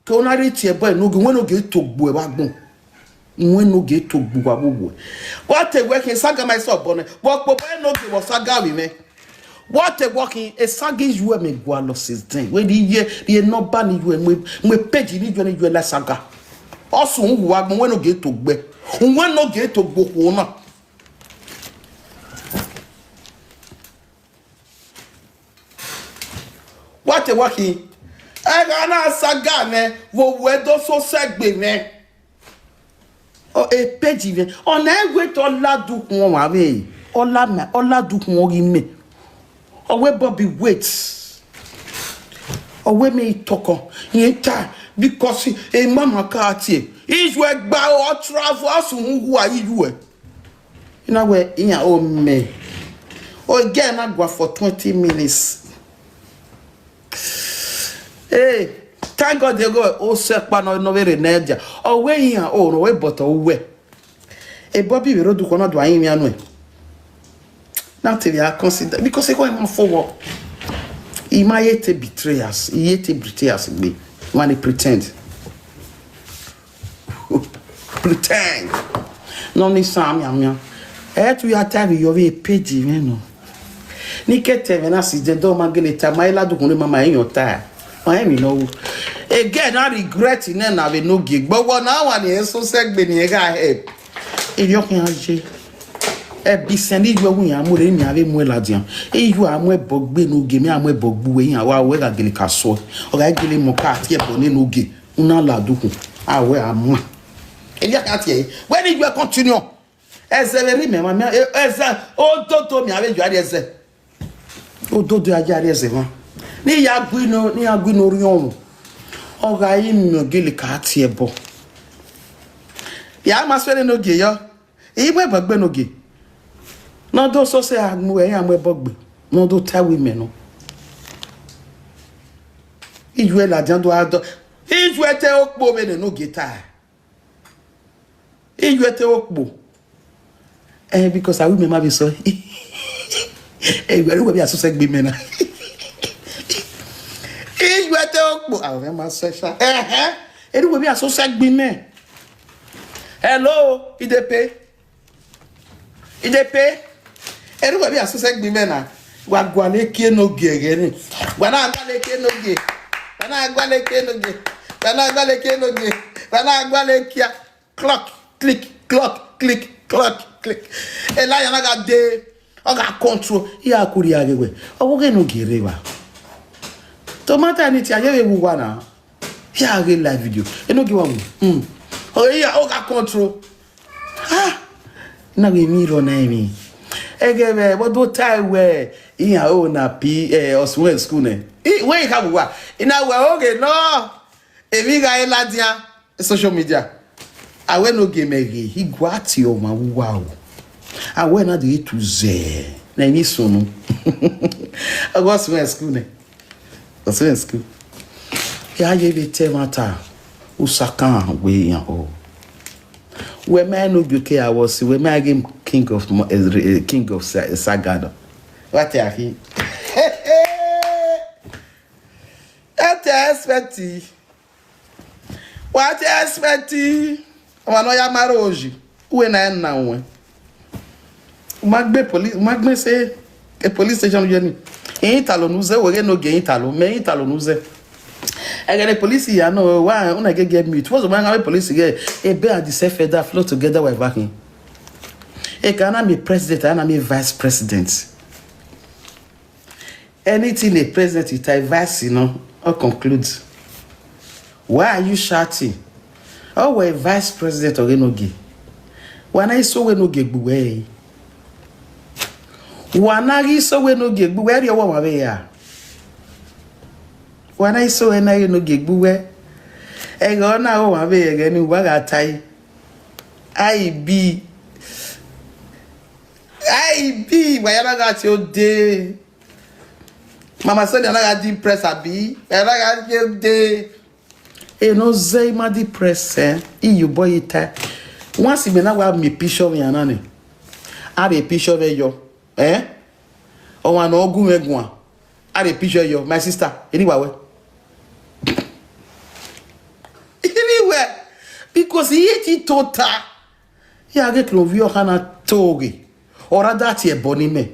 Ke ọ na rhie tie ẹbọ Enogie, wẹ Enogie to gbe uẹ vbe agbọn. Wẹ Enogie to gbe uwa vbe owẹ. Wa te wẹ khin saga ma sẹ obọ nẹ. Vbe ọkpobọ Enogie vbe saga vbe mwẹ. Wa te wẹ khin saga iyuẹ mẹ gualọ since then. Wẹ rhie, rhie number ne iyuẹ, mu, mu page ne iyuẹ, ne iyuẹ la saga. Ọ sẹ uhunmwu vbe agbọn, wẹ Enogie to gbe. Wẹ Enogie to gbe okhuo na. Wa te wẹ khin, ẹghẹ na saga mwẹ, vbe owẹ do sosẹ gbe mwẹ. Ọ, e page mwẹ, ọ na wẹ te ọ la dukhun ọmwa vbe, ọ la ma, ọ la dukhun ọghe imẹ. Ọ wẹ Bobby wait. Ọ wẹ mẹ i tọkọ, rẹn ta, because e mama ka tie. Iyuẹ gba ọ travel, ọ sẹ uhunmwu uwa iyuẹ. I na wẹ iran o mẹ. O girl na gua for twenty minutes. Hey, thank God, they go, o sẹ kpa nọ, nọ vbe rre ne dia. Ọ wẹ iran o rọ wẹ, but ọ wẹ. E Bobby vbe rre odukhunmwu na do a rinmwian nuẹn. Na te vbe a consider, because ekhọe ma fo wọ. I ma ye te betrayers, I ye te betrayers gbe. Wani pretend. Pretend. Nọ ni san mianmian. Ẹ tu ya ta vbe yọ vbe page mwẹ nọ. Ne I ke te ẹmwẹ na si dẹdẹ, ọ ma gele ta, ma i la dukhun ne ma ma iyan ta. Ma emwi nọ ru. E girl na regret nẹ na vbe Enogie. Gbọghọ na wa ni eso sẹ gbe ni ẹ gha help. Erriọ khian ye. Ẹbisẹn ne iyuẹ wu iran mu rre, iran vbe muẹn ladian. Iyuẹ a mu ẹbọ gbe Enogie, mẹ a mu ẹbọ gbe uwẹ, iran wa wẹ gha gele ka sọe. Ọ gha gele mọ ka tie ẹbọ ne Enogie. U na la dukhun, a wẹ a ma. Erriọ khian tie ẹre. Wẹ ne iyuẹ continue. Ẹzẹ vbe rre imẹ mwa, mẹ, e, ẹzẹ, ododo mẹ a vbe yọ a rrie ẹzẹ. Ododo a ya rrie ẹzẹ mwa. Ne I ya gu ino, ne I ya gu ino orhiọn mwẹ. Ọ gha re imẹ gele ka tie ẹbọ. Ya ma suẹn ne Enogie yọ. I mu ẹbọ gbe Enogie. Ne ọ do sosẹ a mu ẹ, iran mu ẹbọ gbe. Ne ọ do ta ẹvbo imẹ nọ. Iyuẹ ladian do a dọ. Iyuẹ te okpo vbene Enogie ta. Iyuẹ te okpo. Eh, because a ru imẹ ma vbe sọ. Eh, wẹ ru wẹ vbe a sosẹ gbe imẹ na. Iyuẹ te okpo. A ru ma sẹ sha. Ẹhẹn. Ẹ ru wẹ vbe a sosẹ gbe imẹ. Hello, Idepe. Idepe. Ẹ ru wẹ vbe a sosẹ gbe imẹ na. Wa gualọ eke Enogie ẹghẹ ni. Wa na gualọ eke Enogie. Wa na gualọ eke Enogie. Wa na gualọ eke Enogie. Wa na gualọ ekia. Clock, click, clock, click, clock, click. Elayan na gha de, ọ gha control. I ya ku rhia ghe wẹ, ọ vbe ghe Enogie rre evba. Tomata ni tie a ye vbe wu uwa na. I ya ghe live video. Enogie wa mu. Mm. Ọ, i ya, ọ gha control. Ah! Na ghe emwi rrọọ na emwi. Ẹghẹ vbe, vbe do tae wẹ, iran o na pi, eh, ọsuẹn school nẹ. I, wẹ I kha wu uwa. I na wẹ oghe nọ. Emwi gha re ladian. Social media. A wẹ Enogie mẹ ghe, I gua tie ọmwa vbe uwa o. A wẹ na de tu zẹ, na emwi sunu. Ọ ghe ọsuẹn school nẹ. Ọsuẹn school. Ya ye vbe te ẹmwata, usakan wẹ iran o. Wẹ ma Enogie ke a wọ si, wẹ ma ghe king of mo-, eh, eh, king of sa-, saga nọ. Wa te a khin. Ẹ te expect. Wa te expect ọmwa ne ọ ya ma rre oji, uwẹ na na ruẹn. U ma gbe police, u ma gbe sẹ e police station ye ni. I talo ne u zẹ, wẹ ghe Enogie, I talo, mẹ I talo ne u zẹ. Ẹghẹ ne police ya nọ, wa una gege mute. What's the man police ghe? Ebe and the self that flow together with backing. E ka na mi president, a na mi vice president. Anything a president you tell vice, you know, or conclude. Why are you shouting? Oh, we're vice president of Enogie. Wa na iso wẹ Enogie gbe uwẹ. Wa na ghi iso wẹ Enogie gbe uwẹ, rhie ọwọ ọmwa vbe ya. Wa na iso wẹ na ghe Enogie gbe uwẹ. Ẹghẹ ọ na ọmwa vbe ẹghẹ ni wa gha tae. Ai bi. Ai bi, wa ya na gha tie ode. Mama Sonia na gha di impress abi. Wa ya na gha tie ode. Eno zẹ ima depress, eh, iyobọ ye ta. Once mẹ na wa miẹn picture ọmwa na nẹ, a rhie picture vbe yọ, eh? Ọmwa ne ọ gu mwẹ guan, a rhie picture yọ, my sister, eni wa wẹ. Eni wẹ, because iye ti tota. Ya ghe klo ovbi ọkhan na to ghe, ọ ra da tie ẹbọ ne imẹ.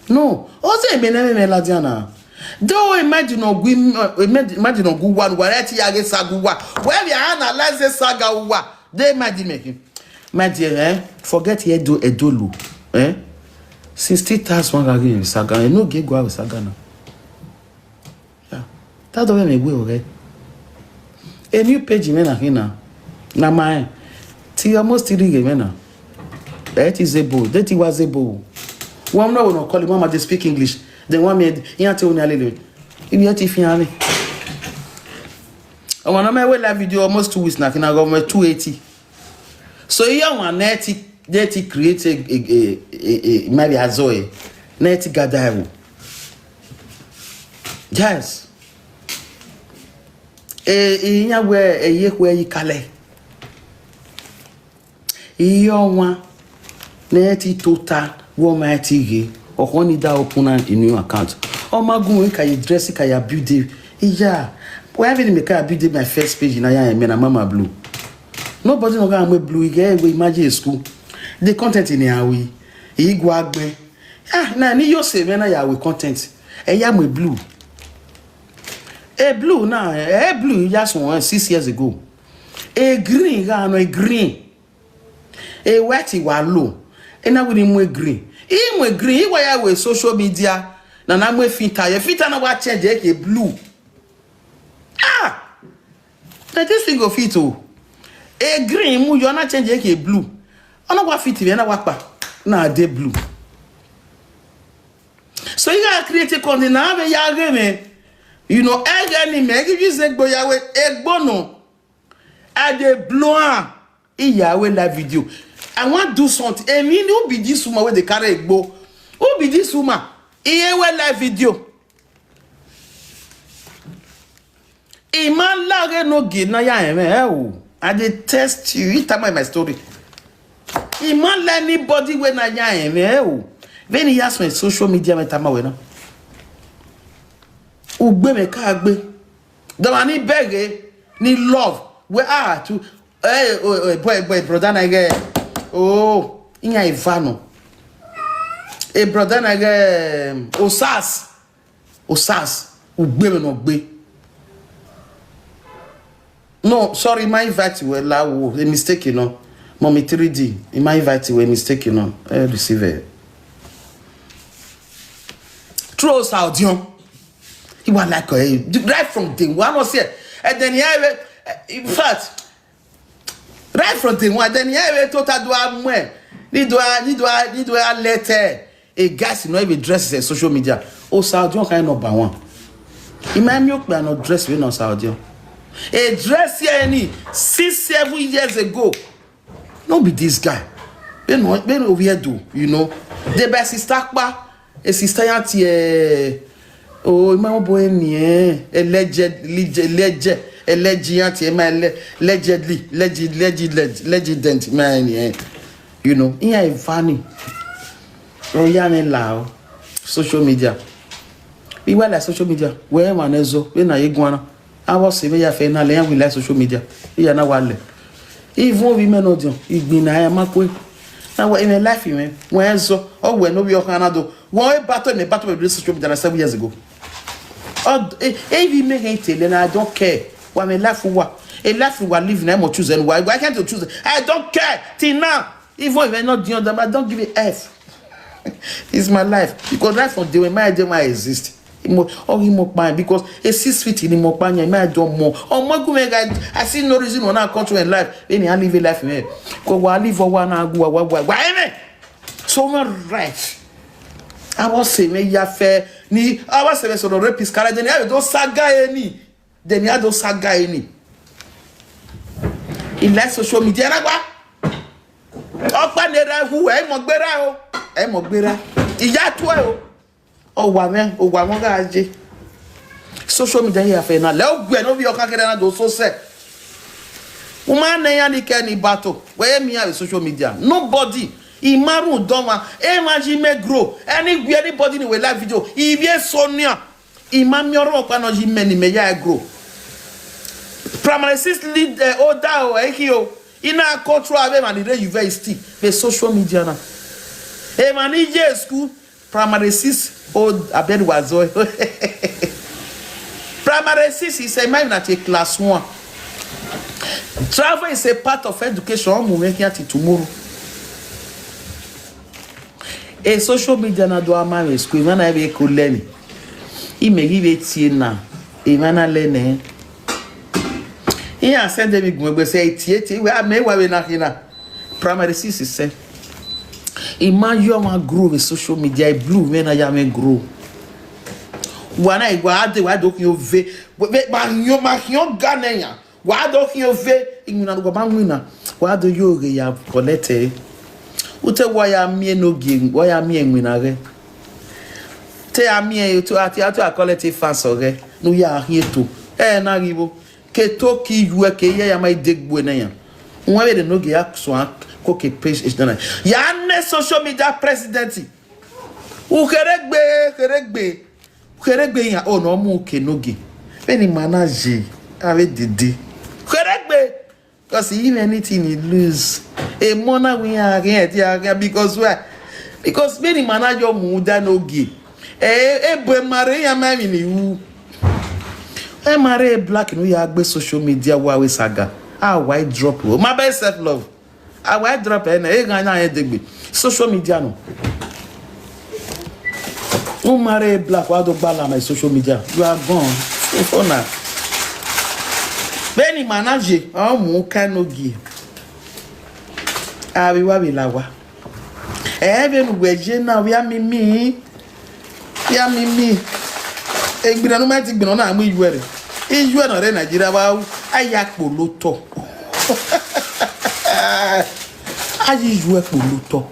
No, ọ zẹ emwi ne ẹmwẹ mwẹ ladian na. Do imagine ọgu im-, imagine ọgu uwa ne uwa rẹ te ya ghe saga uwa. Wẹ vbe analyze saga uwa. Do imagine mẹ khin. My dear, eh, forget Edo, Edolu, eh? Sixty thousand gha ghe saga, eh, no ge gua vbe saga na. Yeah. That don't make we okay. A new page in na hina. Na my, ti almost three game na. That is a bowl. That was a bowl. One no no call mama they speak English. Then one me, you tell me a little. If you have to find me. I want my way live video almost two weeks now. Can I go my two eighty? So here one net, net create a, a, a, a, a, maybe a Zoe. Net gather. Yes. E, iyan wẹ eye khuẹ yi kalẹ. Iye ọmwa ne ẹ ti tota, wẹ ọ ma ti ghe, ọkhọ ni da open na new account. Ọ ma gun ka ye dress ka ya build e. Iya, wẹ vbe ni me ka build my first page na ya mẹ na mama blue. Nobody no gha mu blue ighe we imagine school. The content ni a we. Igua gbe. Ah, na ni yo se mẹ na ya we content. Ẹ ya mu blue. E blue na, e blue ya sun six years ago. E green gha nọ, e green. E white wa lo. E na wiri mu e green. I mu e green, I wa ya we social media. Na na mu e filter. Ye filter na wa change e ke blue. Ah! But this thing go fit o. E green mu yo na change e ke blue. Ọ na wa fit vbe na wa kpa. Na de blue. So you gotta create a content na vbe ya ghe mẹ. You know, eghe ni mẹ, give you say gbo ya we, egbo no. I dey blow am. Iya we live video. I want do something. I mean, who be this woman wey dey carry egbo? Who be this woman? Iye we live video. I ma la ghe no gie na ya ẹmwẹ, eh, o. I dey test you. You tell me my story. I ma la anybody wey na ya ẹmwẹ, eh, o. Vbene I ya suẹn social media mẹ tama wẹ na. Ugbe mwẹ ka gbe. Dọmwa ni bẹghe, ni love. Wẹ a tu, eh, oh, eh, boy, boy, brother na ghe. Oh, iyan eva nọ. E brother na ghe, um, Osas. Osas, ugbe mwẹ nọ gbe. No, sorry, I ma invite wẹ la wo, a mistake, you know. Mommy three D, I ma invite wẹ, a mistake, you know. Eh, receive it. True Saudian. He was like, eh, right from day one, I say, and then, yeah, eh, in fact, right from day one, then, yeah, eh, total do a mwe. Ni do a, ni do a, ni do a letter. A guy si no even dress in social media. O Saudian kind number one. I ma mi okpe no dress we no Saudian. A dress here any six, seven years ago. No be this guy. They no, they no weird do, you know. They be sister kpa, a sister ya tie. Oh, my boy ni eh. Alleged, alleged, alleged, alleged ya tie my allegedly, legend, legend, legend, legend, my ni eh. You know, iyan funny. Oh, ya ni la o. Social media. Iwa la social media. Where man ezo, we na ye guana. Avbe ọse mwẹ ya fẹ na lẹ iran wi la social media. Iran na wa lẹ. Even ovbi mẹ nọ diọn, igbinna iran ma kue. Na wẹ emwi life mwẹ, wẹ zọ, ọ wẹ ne ovbi ọkhan na do. Wẹ ọre battle mẹ, battle mẹ vbe social media na seven years ago. Ọ, e, e, ivbi mẹ hẹn tele na, I don't care. Wa mwẹ life uwa. A life uwa live na, I must choose anyway. Why can't you choose? I don't care. Till now, even if I not doing that, I don't give a F. It's my life. Because right from day when my day when I exist, imo, ọ ghi mọ kpa, because a six feet ni mọ kpa yan, my dog mọ. Ọmọ gu me guy, I see no reason why I come to in life. Any I live a life, man. Ko wa live wa na gu wa wa wa. Why, man? So my right. Avbe ọse mwẹ ya fẹ ni, avbe ọse mwẹ sọrọ rapist kara, then I don't saga any. Then I don't saga any. I like social media na gba. Ọkpa ne ra hu, ẹ mọ gbera o. Ẹ mọ gbera. Iya tuẹ o. Ọ wa mwẹ, ọ wa mwẹ gha je. Social media ya fẹ na. Lẹ ogbẹ no bi ọkhan kẹrẹ na do so sẹ. U ma nẹ iran ni kẹ ni battle, wẹ ye miẹn iran vbe social media. Nobody. I ma rhunmwuda ọmwa, emwa yi mẹ grow. Any, anybody ni wẹ live video, ivbi eso nian. I ma miẹn ọrhuẹ ọkpa ne ọ yi mẹ ne imẹ ya grow. Primary six lead, eh, oda o, ẹ i khin o. I na control avbe emwa ni rre university vbe social media na. Emwa ni ye school, primary six, o, abeg wa zọ. Primary six is a man that a class one. Travel is a part of education. Ọ mu mwẹ khian till tomorrow. E social media na do a ma vbe school, emwa na vbe ko lẹ ni. Imẹ ghi vbe tie na, emwa na lẹ nẹ. Iran send emwi gun egbe sẹ, tie tie, wẹ a mẹ wa vbe na khin na. Primary six sẹ. I ma yo ọmwa grow vbe social media, I blue mwẹ na ya mwẹ grow. Wa na, wa de, wa do khian ove. Vbe, vbe, ma khian, ma khian ga nẹ yan. Wa do khian ove, iwinna ne uwa ma winna, wa do yo ghe ya collect ẹre. Utẹ wa ya miẹn enogie, wa ya miẹn iwinna ghẹ. Te a miẹn, te a, te a, te a collect fans ọghẹ, ne u ya khian eto. Ẹ na ghi vbo. Ke eto ke iyuẹ ke iye ya ma de gbe nẹ yan. Uwẹ vbe enogie ya suan ko ke page na. Ya nẹ social media president. U kherhe gbe, kherhe gbe. Kherhe gbe iran, ọ ne ọ mu ke enogie. Vbene ima na ye, avbe dede. Kherhe gbe. Because even anything he lose, emọ na wẹ iran ghian, ẹdẹ a ghian, because why? Because vbene ima na yo mu da enogie. Eh, ebo ma rre iran ma emwi ni ru. Ẹ ma rre black ne u ya gbe social media wa we saga. A wa drop o. Ma bẹ self love. A wa drop ẹnẹ, e ghan na rẹn degbe. Social media nọ. U ma rre black, wa do gba la ma social media. You are gone. So, so now. Vbene ima na ye, ọ mu ka enogie. Avbe wa vbe la wa. Ẹ vbene uwẹ ye na, vbe a mimi. Ya mimi. Egbinna ne u ma ti gbinna na mu iyuẹ rre. Iyuẹ ne ọ rre Nigeria wa ru, a ya kpolo otọ. A ya iyuẹ kpolo otọ.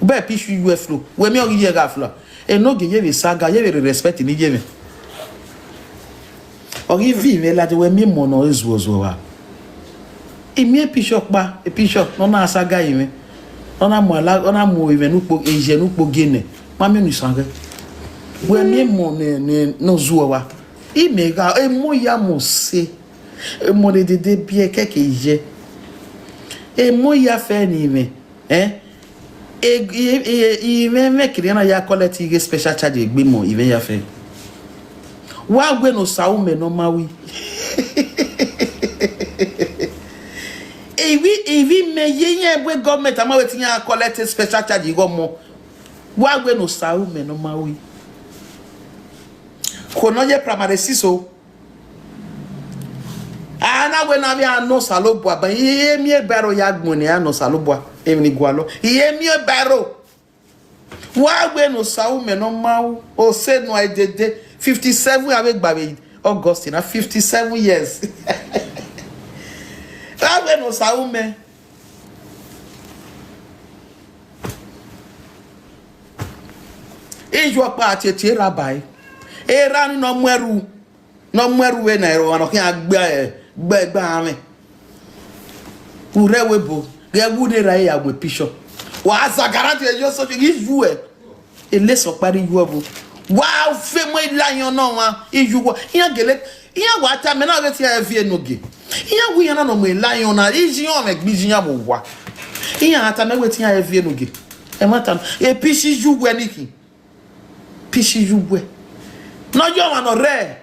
Bẹẹ picture iyuẹ flo. Wẹ miẹn ọ ghi ye gha flo. Enogie ye vbe saga, ye vbe rre respect ni ye mwẹ. Ọ ghi viọ mwẹ ladian wẹ miẹn emọ ne ọ zuọzuọ vba. I miẹn picture ọkpa, picture ne ọ na saga ye mwẹ. Ne ọ na mu ala, ọ na mu emwi ne ukpo, iyẹ ne ukpo gie nẹ. Ma miẹn unu isan ghẹ. Wẹ miẹn emọ ne, ne, ne ọ zuọ vba. Imẹ gha, emọ ya mu se. Emọ ne dede biẹ kẹkẹ yẹ. Emọ ya fẹ ne imẹ. Eh? E, e, e, imẹ, imẹ kirian na ya collect ighe special charge egbe mọ, imẹ ya fẹ. Wa wẹ ne osa umẹ ne ọ ma wi. Ivi, ivi mẹ ye iran bu government ama wẹ te iran collect special charge igho ọmọ. Wa wẹ ne osa umẹ ne ọ ma wi. Kho ne ọ ye primary six o. A na wẹ ne avbe a nọ Osanobua, but I ye miẹn baro ya gbọn ne a nọ Osanobua, emwi ni gualọ. I ye miẹn baro. Wa wẹ ne osa umẹ ne ọ ma ru, ose nua dede, fifty seven avbe gba vbe August na, fifty seven years. Wa wẹ ne osa umẹ. Iye ọkpa tietie erha ba ẹre. Erha ni ne ọ mu ẹrhu, ne ọ mu ẹrhu vbe na ẹre ọmwa ne ọ khian gbe, gbe, gbe aranmwẹ. U rre ẹvbo ebo, ghẹ wu ne erha ya mu picture. Wa za guarantee yo so ghi yu ẹ. Elesa ọkpa rre iyu ọvbo. Wa fe mu ila ayọn ne ọmwa, iyu wọ. Iran gele, iran wa tama na vbe te iran viọ enogie. Iran wi iran na nọ mu ila ayọn na, iye iran mwẹ gbe iye iran vbe owa. Iran tama wẹ te iran viọ enogie. Ẹmwata, e picture iyu wẹ ni khin. Picture iyu wẹ. Ne ọ ye ọmwa ne ọ rre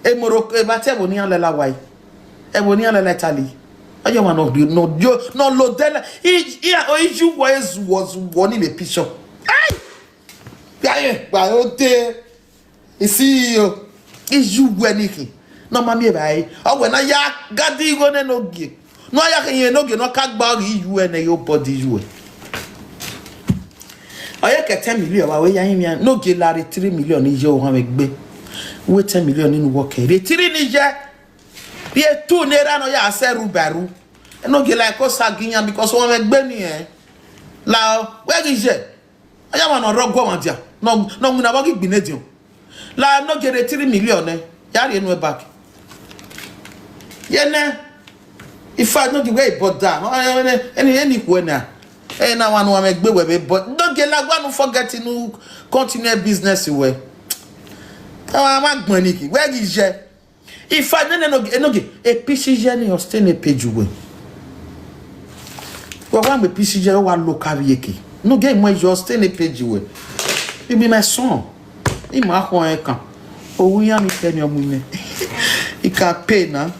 Emoroko, evba te ẹvbo ne iran lẹla wa yi. Ẹvbo ne iran lẹla Italy. Ọ ye ọmwa ne ọ dio, ne ọ dio, ne ọ lodẹ lẹ. I, i, iyu wọ ezuwọ, zuwọ ni vbe picture. Ai! Gba ye, gba ye, ode. Isi yo. Iyu wẹ ni khin. Ne ọ ma miẹn evbare. Ọ wẹ na ya gadi igho nẹ enogie. Ne ọ ya khin enogie ne ọ ka gba ọghe iyu ẹnẹ yo body iyu ẹ. Ọ ye kẹ ten million wa wẹ ya rinmwian. Enogie la rre three million iye ohanmwẹ egbe. Wẹ ten million nene uwọ kẹ. Rre three ni iye. Rhie two naira ne ọ ya sẹ ru ba ru. Enogie la ẹko sa gi iyan because ohanmwẹ egbe ni ẹn. La wẹ ghi iye. Ọ ya mwa ne ọ rre ọgua ọmwa dia, ne ọ, ne ọ winna vbe ọ ghi gbinna ediọn. La enogie rre three million nẹ, ya rhie nuẹn back. Ye nẹ, In fact, no gi wẹ bother. Ẹni, ẹni khuẹ na. Ẹ na wa nu amẹ gbe wẹ vbe, but no gi la wa nu forget nu continue business wẹ. Ẹ wa ma gbọn ni ki, wẹ ghi jẹ. In fact, nene no gi, no gi, e picture ye ni, ọ stay ne page wẹ. Wẹ wa mu e picture ye, ọ wa look avie ke. No gi mu yo stay ne page wẹ. You be my son. I ma khọn ẹkan. Owu iran ni kẹ ni ọ mu nẹ. He can pay na.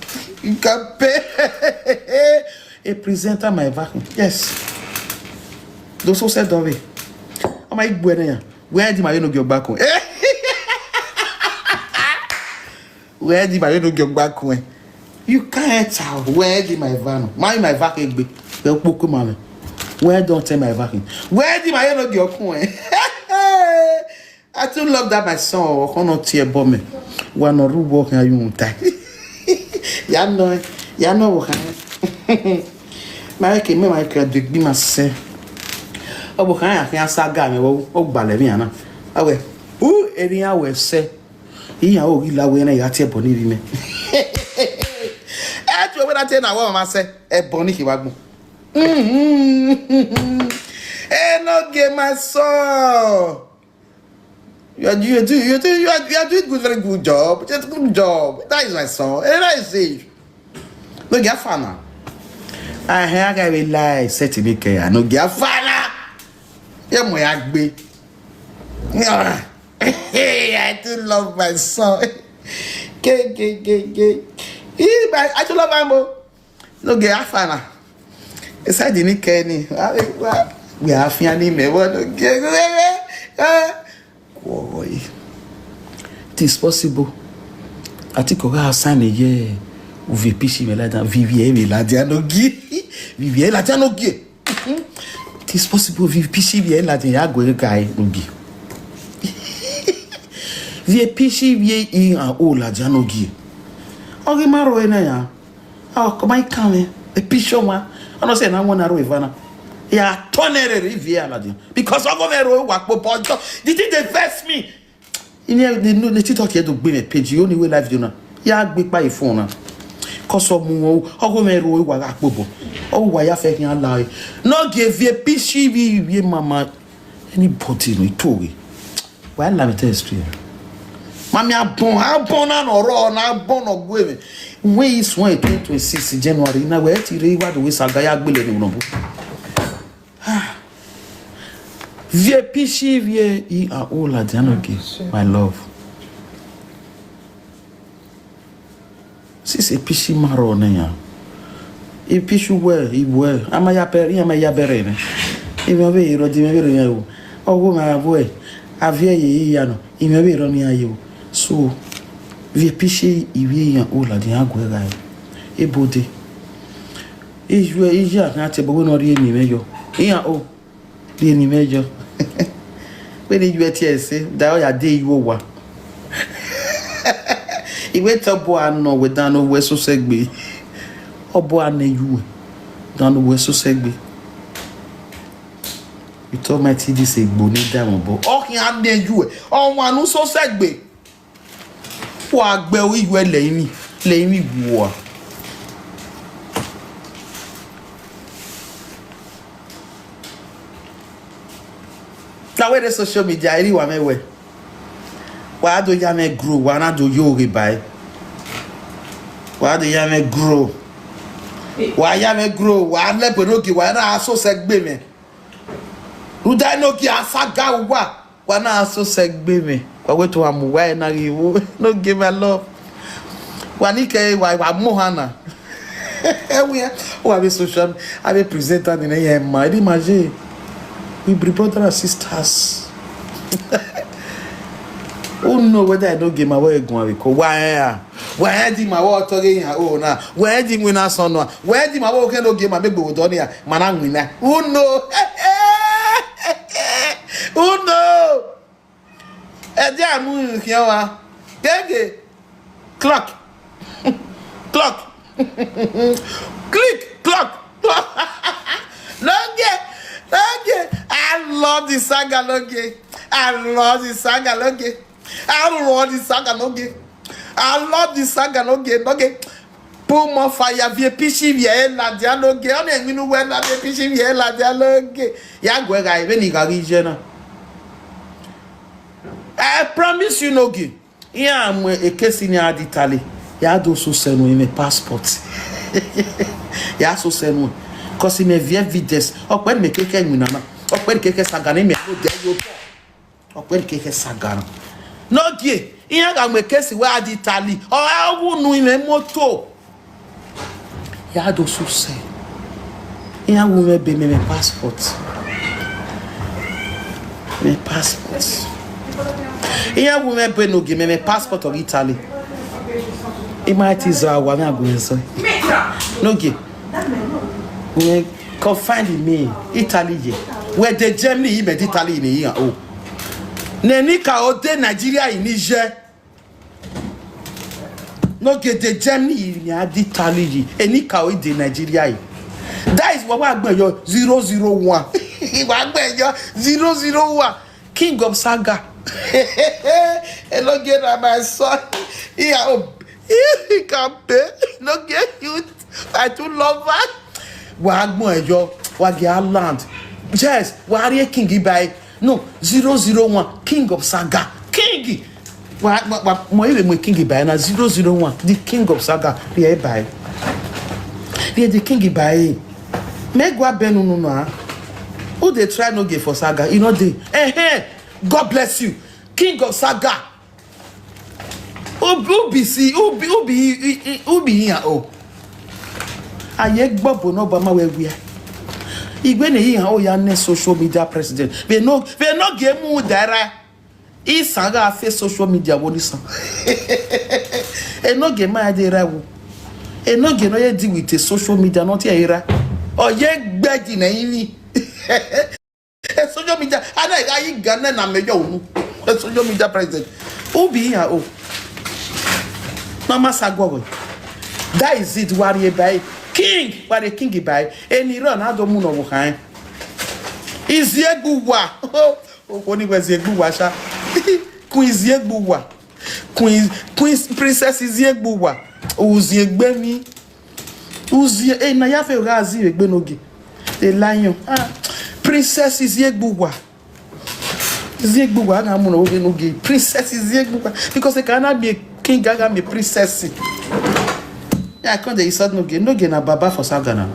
He can pay. A presenter my vacuum. Yes. Do so said of it. Ọ ma igbu ẹre ya. Wẹ di ma ye no gi ọgbakun. Wẹ di ma ye no gi ọgbakun. You can't enter. Wẹ di ma eva no. Ma ma eva ke gbe. Wẹ kpokpo ma mẹ. Wẹ don't tell my vacuum. Wẹ di ma ye no gi ọkun. I too love that my son. Ọkhọ nọ tie ẹbọ mẹ. Wa nọ ru wọ khian yu ta. Ya nọ, ya nọ wọ khan. Ma ke mẹ ma ke do egbe ma sẹ. Ọ wọ khan ya khian saga mẹ, ọ gbalẹ vbe iran na. Awẹ, u eri iran wẹ sẹ. Iran o ghi la wẹ na ya tie ẹbọ ni vbe mẹ. Ẹ tu wẹ na tie na wẹ ma sẹ. Ẹbọ ni khe wa gbọn. Enogie, my son. You are, you are, do, you do, you are, you are doing good, very good job. Just good job. That is my son. Eh, that is it. No gi afa na. I hear a guy will lie, set me care. No gi afa na. Ye mo ya gbe. I do love my son. Gay, gay, gay, gay. He, my, I do love him, oh. No gi afa na. Esa di ni kẹ ni. Wa, wa, we are fian ni mẹ, wa no gi. It is possible. Ati ko gha sign ye, u viẹ picture vbe ladian, viẹ ivie vbe ladian no gi. Viẹ ivie ladian no gi. It is possible, viẹ picture vbe ladian ya gu ẹre ga ẹre no gi. Viẹ picture vbe iran o ladian no gi. Ọ ghi ma rrọọ na ya. Ọ kọ ma i kan mwẹ, e picture ọmwa. Ọ nọ sẹ na wọn na rrọọ eva na. Ya tọ nẹ rere ivie ladian. Because ọgọ mwẹ rrọọ wa kpo bọjọ. The thing dey vex me. Ini ẹ, ne, ne TikTok ye do gbe mwẹ page, yo ni wẹ live video na. Ya gbe kpa e phone na. Cause ọ mu ọ, ọgọ mwẹ rrọọ wa gha kpo bọ. Ọ wa ya fẹ khian la e. No gi viẹ picture vbe ivie mama. Anybody no ito ghe. Wa la me tell you straight. Mami abọn, abọn na nọ rrọọ, na abọn nọ gue mwẹ. When is when twenty twenty-six January, na wẹ ti rre wa do we saga ya gbele ni nọ bu. Viẹ picture vbe iran o ladian no gi, my love. Sisi e picture ma rrọọ nẹ ya. E picture wẹ, I wẹ, a ma ya bẹrẹ, iran ma ya bẹrẹ nẹ. Imẹ vbe rrọọ, di imẹ vbe rrọọ iran o. Ọgho ma vwẹ, a viẹ ye ya nọ, imẹ vbe rrọọ ne iran ye o. So, viẹ picture ivie iran o ladian gu ẹre gha re. Ebode. Iyuẹ, iye a khian te ẹbọ wẹ ne ọ rhie eni mwẹ yọ. Iran o, rhie eni mwẹ yọ. Wẹ ne iyuẹ tie ẹse, da ọ ya de iyuẹ owa. I wẹ te ọbọ a nọ wẹ dan ne owẹ sosẹ gbe. Ọbọ a nẹ iyuẹ, dan ne owẹ sosẹ gbe. It Almighty this egbo ne da mwẹ obọ. Ọ khian nẹ iyuẹ, ọmwa ne u sosẹ gbe. Wa gbe iyuẹ lẹ emwi, lẹ emwi vua. Na wẹ rre social media, eri wa mwẹ wẹ. Wa do ya mwẹ grow, wa na do yo ghe ba e. Wa do ya mwẹ grow. Wa ya mwẹ grow, wa lẹ bọ no gi wa na so sẹ gbe mwẹ. Rhunmwuda no gi a saga uwa. Wa na so sẹ gbe mwẹ, wa wẹ te wa mu uwa ẹre na ghi vwo. No gi my love. Wa ni kẹ wa, wa mu ohan na. Ẹwẹ, wa vbe social, a vbe presenter ni nẹ, ya ma, edi ma je. We be brother and sisters. Who know whether I no gi ma wẹ guan vbe ko? Wa ẹn a? Wa ẹn di ma wẹ ọtọ ghe yan o na? Wa ẹn di winna sọn nua? Wa ẹn di ma wẹ okhian no gi ma me gbe odọ nia, ma na winna? Who know? Who know? Ẹdẹ a mu khian wa. Gege. Clock. Clock. Click. Clock. Clock. No gi. No gi. I love the saga, no gi. I love the saga, no gi. I love the saga, no gi. I love the saga, no gi. No gi. Bumọ fire, viẹ pisi viẹ ladian Enogie, ọnii emwi ne uwẹ na, viẹ pisi viẹ ladian Enogie. Ya guẹ gha vbene I gha ghi ye na. I promise you Enogie, iran mu ekesi ne a di tale, ya do sosẹ nuẹn mwẹ passport. Ya sosẹ nuẹn, cause imẹ viẹ evidence, ọkpẹ ne imẹ keke winna na, ọkpẹ ne keke saga ne imẹ ko dẹ ye otọ. Ọkpẹ ne keke saga na. Enogie, iran gha mu ekesi wẹ a di tale, ọ ra wu nu imẹ moto. Ya do sosẹ. Iran wu mwẹ be mẹ, mẹ passport. Mẹ passport. Iran wu mwẹ be Enogie, mẹ, mẹ passport of Italy. I ma ti zọ owa mwẹ agbọn zọ. Enogie. Mwẹ confine me Italy ye. Wẹ de Germany, imẹ de Italy ni iran o. Ne Enikaro de Nigeria ni ye. Enogie, de Germany ni a de Italy yi, Enikaro de Nigeria yi. That is why wa gbẹn yọ zero zero one. Wa gbẹn yọ zero zero one. King of saga. Enogie na my son. He, oh, he can pay. Enogie, you, I too love her. Wa gbẹn yọ, wa get land. Yes, wa rrie king by No, zero zero one, king of saga. King! Wa, wa, wa, mọ ivbe mu king ba ẹre na, zero zero one, the king of saga, rhie ba ẹre. Rhie the king ba ẹre. Mẹ gua bẹn unu na. Who dey try Enogie for saga? E no dey. Ẹhẹn. God bless you. King of saga. Ubi, ubi si, ubi, ubi, i, i, ubi iran o. A ye gbọbọ ne Obama wẹ wia. Iwẹ ne iran o ya nẹ social media president. Vbe no, vbe Enogie mu da ra. Isan gha fe social media wo ni san. Enogie ma de ra wo. Enogie no ye deal with the social media, not here era. Ọ ye gbẹdin nẹ ivbi. E social media, a na gha yi Ghana na mẹ yọ unu. E social media president. Ubi iran o. Mama sa guọghọ. That is it, wa rhie ba ẹre. King, wa rhie king ba ẹre. Eni rọ na do mu nọ vbe okhan. Iziegbe uwa. Okhuo ni wẹ Iziegbe uwa sha. Queen Iziegbe uwa. Queen, Queen Princess Iziegbe uwa. U ziegbe mi. U zie, e na ya fe gha zi vbe egbe Enogie. The lion. Ah, Princess Iziegbe uwa. Iziegbe uwa gha mu nọ vbe Enogie. Princess Iziegbe uwa. Because they cannot be a king, gha gha be princess. Ya come dey insult Enogie. Enogie na baba for saga na.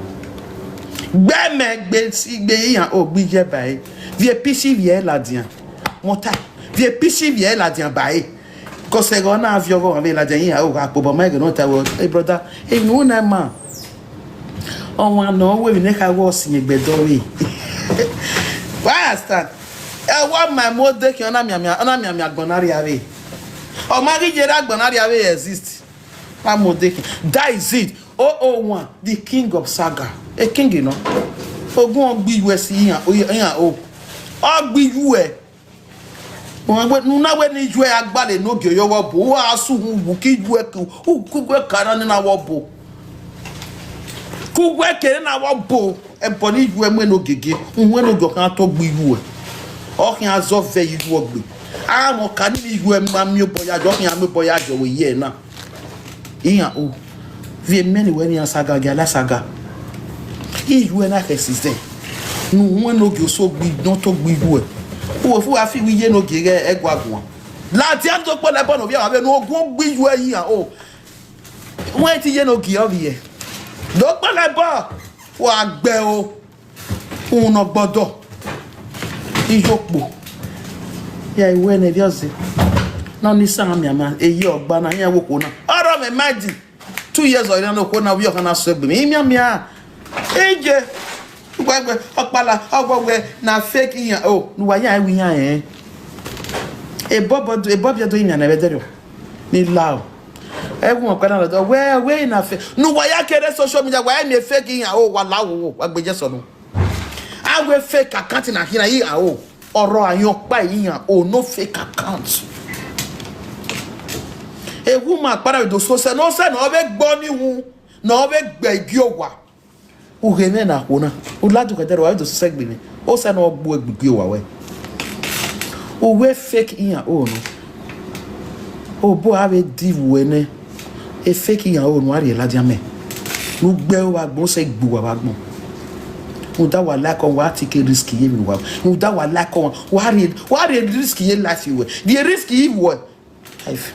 Gbe mẹ gbe si gbe iran o gbe iye ba ẹre. Vbe pisi vbe ladian. Mọta. Vbe pisi vbe ladian ba ẹre. Because ẹghẹ ọ na viọ ọghọ vbe ladian iran o gha kpobọ ma ẹghẹ ne ọ ta wẹ, "Hey brother, hey, no na ma." Ọmwa nọ wẹ emwi ne kha wẹ ọ sin egbe dọ vbe. Wa understand? Ẹ wa ma emu odekin, ọ na mianmian, ọ na mianmian agbọn na rria vbe. Ọ ma ghi ye ra agbọn na rria vbe exist. Wa mu odekin. That is it. O o one, the king of saga. A king, you know. Ogun ọ gbe iye si iran, iran o. Ọ gbe iye. Wẹ, ne u na wẹ ne iye a gbalọ Enogie ye ọvbọ, u gha sẹ uhunmwu ke iye ke, u ke iye ka na nena vbe ọbo. Ke iye ke nena vbe ọbo, ẹbọ ne iye mu Enogie gie, uhunmwu Enogie ọ khian tọ gbe iye. Ọ khian zọ vẹ iye ọgbe. A mọ ka ni iye ma miẹn obọ ya jọ, ọ khian miẹn obọ ya jọ vbe iye na. Iran o, vbe mẹ ne wẹ ne iran saga, gia la saga. Iye na khẹ sizẹ. Ne uhunmwu Enogie oso gbe, ne ọ tọ gbe iye. Uwẹ fu wa fi iye Enogie ghẹ ẹguaguan. Ladian do kpọlọ ẹbọ ne ovbi avbe ne ogun gbe iye iran o. Wẹ ti iye Enogie ovbi ẹ. Do kpọlọ ẹbọ, wa gbe o. Uhunmwu ne ọ gbọdọ. Iyokpo. Ya iwẹ ne erriọ zẹ. Na ni sa mianmian, eyi ọgba na, iran wo okhuo na. Ọrọ mwẹ ma di. Two years ọre na, okhuo na, ovbi ọkhan na sẹ egbe mwẹ. Imianmian. Eje. Ugbẹgbe, ọkpala, ọgbọ wẹ, na fake iran. O, ne uwa ya ẹwi iran rẹn. Ebọbọ, ebọbiẹ do iran nẹ vbe ẹdẹrriọ. Ni lao. Ẹwu ọkpala na dọ, wẹ, wẹ na fake. Ne uwa ya kere social media, wa miẹn fake iran. O, wa la wo, wa gbe je sọnọ. A wẹ fake account na khian iran o. Ọrọ ayọn ọkpa iran o, no fake account. Ewu ma kpara do so sẹ, no sẹ ne ọ vbe gbọ ni wu, ne ọ vbe gbe igi owa. U ghe mwẹ na khuo na. U ladu khẹdẹ rẹ, wa vbe do so sẹ gbe mwẹ. O sẹ ne ọ gbe igi owa wẹ. U wẹ fake iran o no. Obo a vbe di vbuẹ nẹ. E fake iran ro ne uwa rhie ladian mẹ. Ne u gbe ẹre vbe agbọn, sẹ gbe uwa vbe agbọn. Rhunmwuda wa like ọmwa, wa take risk ye emwi ne uwa. Rhunmwuda wa like ọmwa, wa rhie, wa rhie risk ye life ruẹ. Rhie risk ye ruẹ. Life.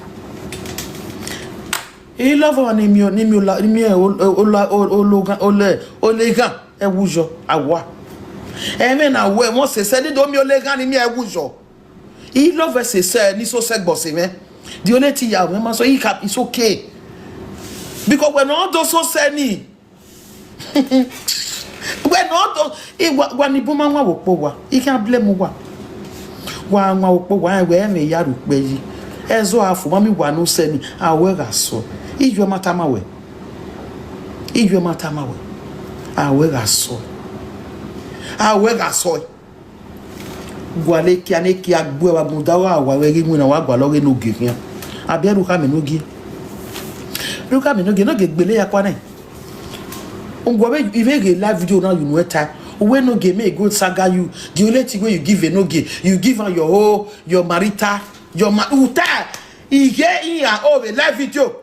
I love ọmwa ne miẹn, ne miẹn ola, ne miẹn ola, ola, ola, ola, oleghan ẹwu yọ, awa. Ẹmwẹ na wẹ, wọ́n sẹ sẹ, ne do miẹn oleghan ne miẹn ẹwu yọ. I love ẹse sẹ ne I so sẹ gbọse mwẹ. The only thing ya mwẹ ma so, I ka, it's okay. Because wẹ ne ọ do so sẹ ni, wẹ ne ọ do, I wa, wa ni bun ma wan vbe okpo wa, I khian blame uwa. Wa wan vbe okpo wa, rẹn wẹ ẹmwẹ ya ru ukpẹ yi. Ẹzọ a fu ma mi wa ne u sẹ ni, a wẹ gha sọ. I yọ ma tama wẹ. I yọ ma tama wẹ. A wẹ gha sọ. A wẹ gha sọ. Gualọ ekia ne ekia gbe vbe agbọn, da wa wa wẹ ghi winna, wa gualọ ghe ne ogie khian. A biẹ rhie ukhamẹ ne ogie. Rhie ukhamẹ ne ogie, ne ogie gbele ya kua nẹ. Ugbọ vbe, I vbe ghe live video na, you know, ta. Uwẹ ne ogie may go saga you. The only thing wey you give Enogie, you give am your whole, your marital, your ma-, uta. I ghe iran o vbe live video.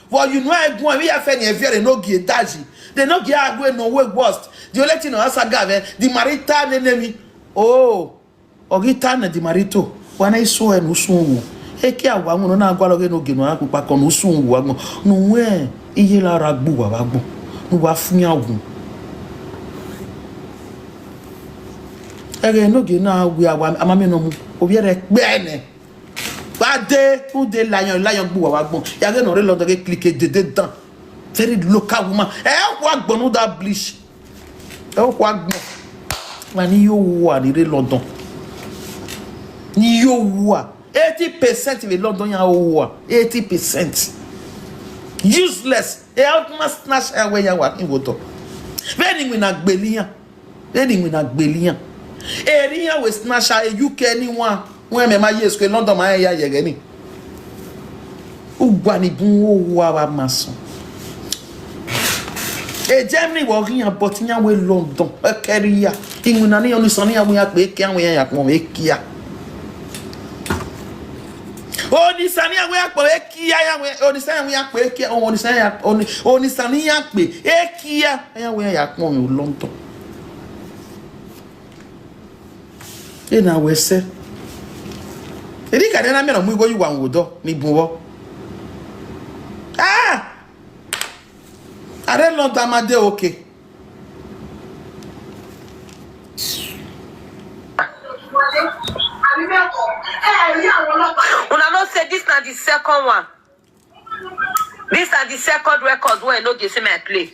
Vbe you know, I go and we have any eviẹ Enogie daji. Enogie a wẹ ne ọ wẹ worst. The only thing ọ saga vẹ, the marital enemy. Oh. Ọ ghi ta nẹ the marital, wa na i so ẹre ne usun wu. Ekia wa wọn ne ọ na gualọ ghe ne ogie ne ọ ra kpokpa kọ ne usun wu agbọn, ne uwẹ iye la ra gbe uwa vbe agbọn, ne uwa fu iran wu. Ẹghẹ ne ogie na wia wa, a ma miẹn ne ọ mu, ovbi ẹre kpẹ nẹ. Wa de, u de lion, lion gbe uwa vbe agbọn. Ya ghe ne ọ rre London ghe click dede dan. Very local woman. Ẹ wa gbọnnọ da bleach. Ẹ okhuo agbọn. Wa ni yo wa ni rre London. Ni yo wa. Eighty percent vbe London yan o wa. Eighty percent. Useless. Ẹ ma snatch awẹ ya wa ni wo dọ. Vbene iwinna gbele iran. Vbene iwinna gbele iran. Eri iran wẹ snatch a U K ni wan. Wẹ mẹ ma ye school London ma ya ye ẹghẹ ni. Ugbua ni bun wo wa vbe ama sọn. E Germany vbe ọ ghi yan, but iran wẹ London, ẹkẹrẹ iya. Iwinna ni ọnisan ne iran wẹ iran kpe ekia, wẹ iran ya kpọnmwẹ ekia. Ọnisan ne iran wẹ iran kpọnmwẹ ekia, iran wẹ, ọnisan iran wẹ iran kpe ekia, ọnisan iran, ọni-, ọnisan ne iran kpe ekia, iran wẹ iran ya kpọnmwẹ London. Ena wẹ sẹ. Eri ka nẹ na miẹn ọ mu igho ye uwa vbe odọ ni bun vbọ. Ah! Are London ma de okay. Una know say this na the second one. This na the second record wey Enogie say make I play.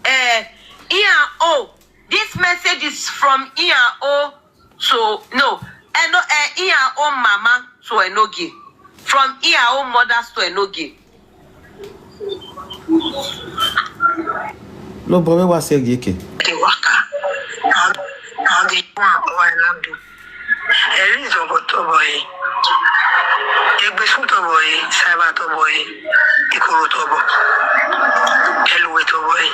Eh, Ian O. This message is from Ian O. So, no. Eh, no, eh, Ian O mama to Enogie. From Ian O mother to Enogie. Lobọ vbe wa sẹ gie ke. Dey waka. Now, now the one wey I no do. Ẹrinzọbọ tobọ ẹre, egbesun tobọ ẹre, isaiba tobọ ẹre, ikoro tobọ, ẹluwe tobọ ẹre.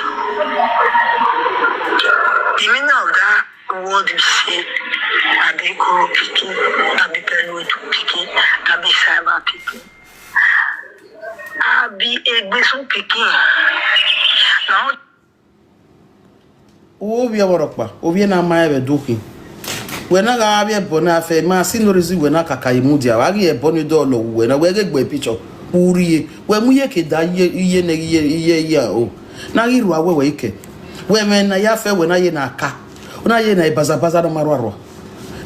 Imina ọga word be say, abi ikoro pikin, abi pẹlu edu pikin, abi isaiba pikin, abi egbesun pikin. Now, Ovbi ọvbọrhọkpa, ovbi na ma rẹn vbe ẹdẹ okhin. Wẹ na gha vbe ẹbọ na fẹ, ma si no reason wẹ na kaka ye mudia, wa ghi ẹbọ ni dọlọ wẹ na, wẹ ghe gbe picture, u rrie, wẹ mu iye ke da iye, iye nẹ, iye, iye, iye o. Na ghi rua wẹ wẹ ikẹ. Wẹ mwẹ na ya fẹ, wẹ na ye na ka. Wẹ na ye na baza baza nọ ma rua rua.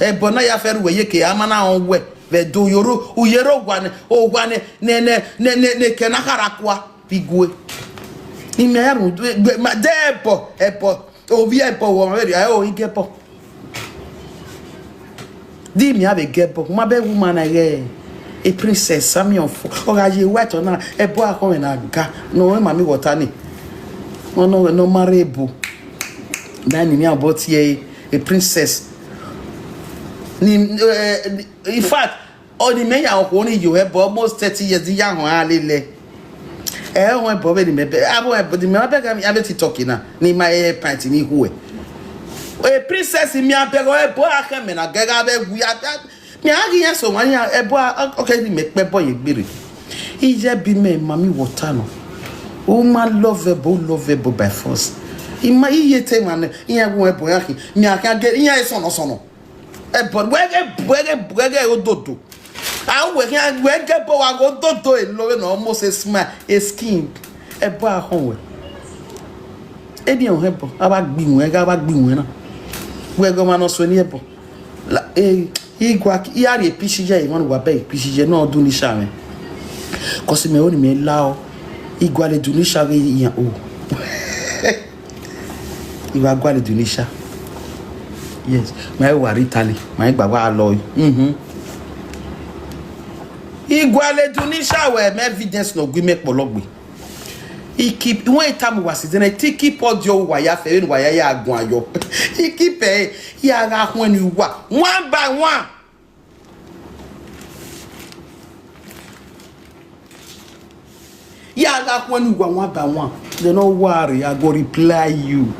Ẹbọ na ya fẹ ru wẹ ye ke, a ma na họn wẹ, vbe ẹdẹ uyoro, uyoro owa nẹ, owa nẹ, nẹ, nẹ, nẹ, nẹ, nẹ, kẹ na khara kua. Vbe igue. Imẹ ya rhunmwuda egbe, ma de ẹbọ, ẹbọ, ovbi ẹbọ, wọ ma vbe rria, ẹ o, I gẹ ẹbọ. Di imẹ a vbe gẹ ẹbọ, ma bẹ wu ma na ghẹ, e princess, Sami ọfọ, ọ gha ye white ọna, ẹbọ akhọnmwẹ na ga, ne ọ ma mi wọta ni. Ọ nọ, nọ ma rre ebo. Da ni mi abọ tie, e princess. Ni, eh, in fact, Ọni mẹ ya okhuo ni yo ẹbọ almost thirty years, I ya họn a lele. Ẹ họn ẹbọ vbene mẹ bẹ, avbe ẹbọ ni mẹ ma bẹghe avbe TikTok na, ni ma he pint ni khuẹ. E princess mẹ a bẹghe ẹbọ a khẹ mẹ na gẹgha vbe wu ya. Mẹ a ghi yan so wan ya ẹbọ a, okay, ni mẹ kpẹ ẹbọ ye gbere. Iye bi mẹ ma mi wọta nọ. U ma love ẹbọ, u love ẹbọ by force. I ma, I ye te emwa nẹ, iran gu ẹbọ iran khin, mẹ a khian ge, iran e sọnọ sọnọ. Ẹbọ, wẹ ghe, wẹ ghe, wẹ ghe ododo. A wẹ khian, wẹ ghe ẹbọ wa ghe ododo, elo vbene ọ almost smile, e skin. Ẹbọ a khọn wẹ. Eni ọ họn ẹbọ, a wa gbe iwẹn, a wa gbe iwẹn na. Wẹ ghe ọmwa ne ọ suẹn ni ẹbọ. La, eh, igua, I gha rhie epishi ye emwa ne uwa bẹghe epishi ye ne ọ dun ni sha mwẹ. Cause mẹ ho ne imẹ lao, I gualọ dun ni sha ghe iran o. I wa gualọ dun ni sha. Yes, ma i wa rre Italy, ma i gba wa lọ. Mhm. I gualọ dun ni sha wẹ, mẹ evidence ne ọ gu imẹ kpọlọ gbe. I keep, when I tell you what is, then I take keep audio uwa ya fe, vbene uwa ya ya guan yọ. I keep e, ya gha khuẹn ne uwa, one by one. Ya gha khuẹn ne uwa one by one. Then no worry, I go reply you.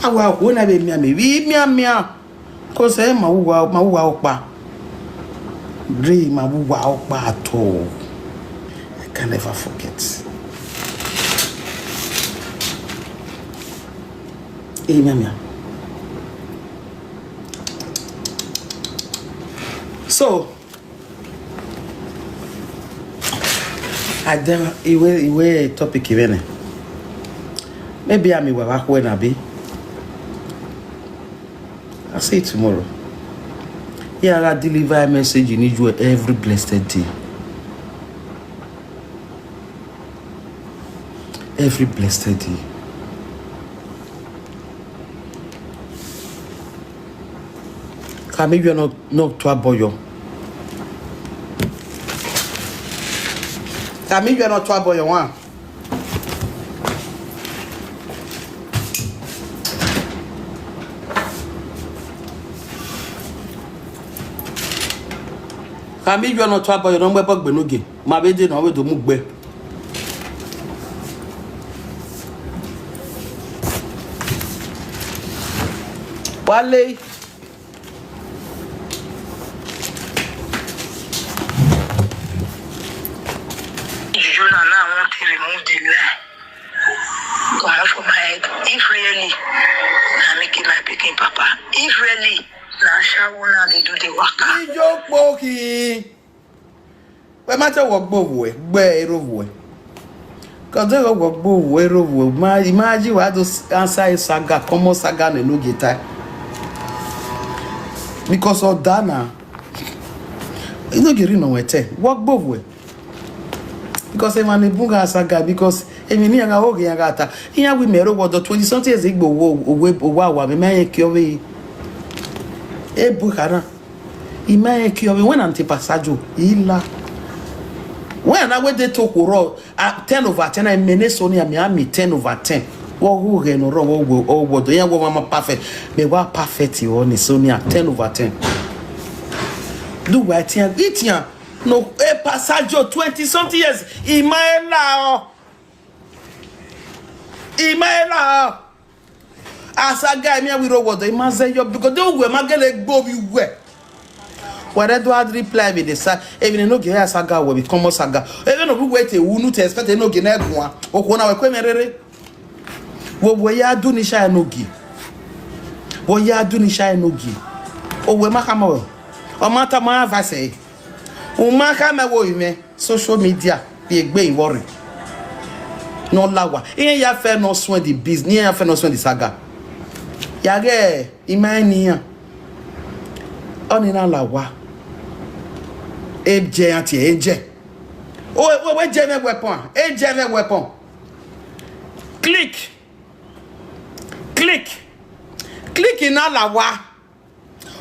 A wa khuẹn na vbe mianmian, vbe mianmian. Cause ẹ ma uwa, ma uwa ọkpa. Re ma uwa ọkpa at all. I can never forget. Ẹ mianmian. So, I don't, iwe, iwe topic even. Maybe I'm a wa khuẹn na bi. I'll see you tomorrow. Yeah, I deliver a message in Israel every blessed day. Every blessed day. Kami yọ nọ, nọ tua bọyọ. Kami yọ nọ tua bọyọ wan. Kami yọ nọ tua bọyọ nọ mu ẹbọ gbe ne ogie. Ma vbe dee nọ, ọ vbe do mu gbe. Wale. Juju na, now I want to remove the lie comot for my head. If really na me kill my pikin papa, if really na ashawo na dey do the waka. Ijo kpoki. Wẹ ma te wọ gbe ovbuẹ, gbe erha ovbuẹ. Kọdẹ wọ gbe ovbuẹ, erha ovbuẹ. Ma, I ma ji wa do s-, answer saga, common saga ne no get time. Because of that na. Inogie rhie nọ wẹ te, wọ gbe ovbuẹ. Because emwa ni bun gha saga, because emwi ne iran gha ho ghe iran gha ta. Iran wi mẹ rre owọdọ twenty something years igbo owa, owa, owa, mẹ ma rẹn eke ọvbehe. Ebu khara. I ma rẹn eke ọvbehe, wẹ na te Pasajo, I la. Wẹ na wẹ de to okhuo rrọọ, ah, ten over ten, I mẹ ne Sonia, mẹ a mi ten over ten. Wọ hu ghẹ ne ọ rrọọ, wọ wẹ, ọ wẹ ọdọ, iran wẹ ọmwa ma perfect, mẹ wa perfect ọ ne Sonia, ten over ten. Do wa tian, itian, no, e Pasajo twenty something years, I ma e la ọ. I ma e la ọ. Asaga emiẹn wiro wọdọ, I ma zẹ yọ, because de uwẹ ma gele gbe ovbi uwẹ. Wẹ rẹ do a reply vbe de sa, emwi ne Inogie ya saga wẹ, vbe common saga. Even ovbi uwẹ te wu nu te expect Inogie na guan. Okhuo na wẹ ku emwi rere. Wo wẹ ya du ni sha Inogie. Wo ya du ni sha Inogie. Owẹ ma khama wẹ. Ọ ma ta ma advice ẹre. U ma khama ẹvbo mwẹ. Social media, rhie egbe vbọ rre. Ne ọ la owa. Iran ya fẹ ne ọ suẹn the biz, ne iran ya fẹ ne ọ suẹn the saga. Ya ghẹ ima rẹn ne iran. Ọnii na la owa. E jẹ iran tie, e jẹ. O, we, we jẹ mwẹ weapon, e jẹ mwẹ weapon. Click. Click. Click na la owa.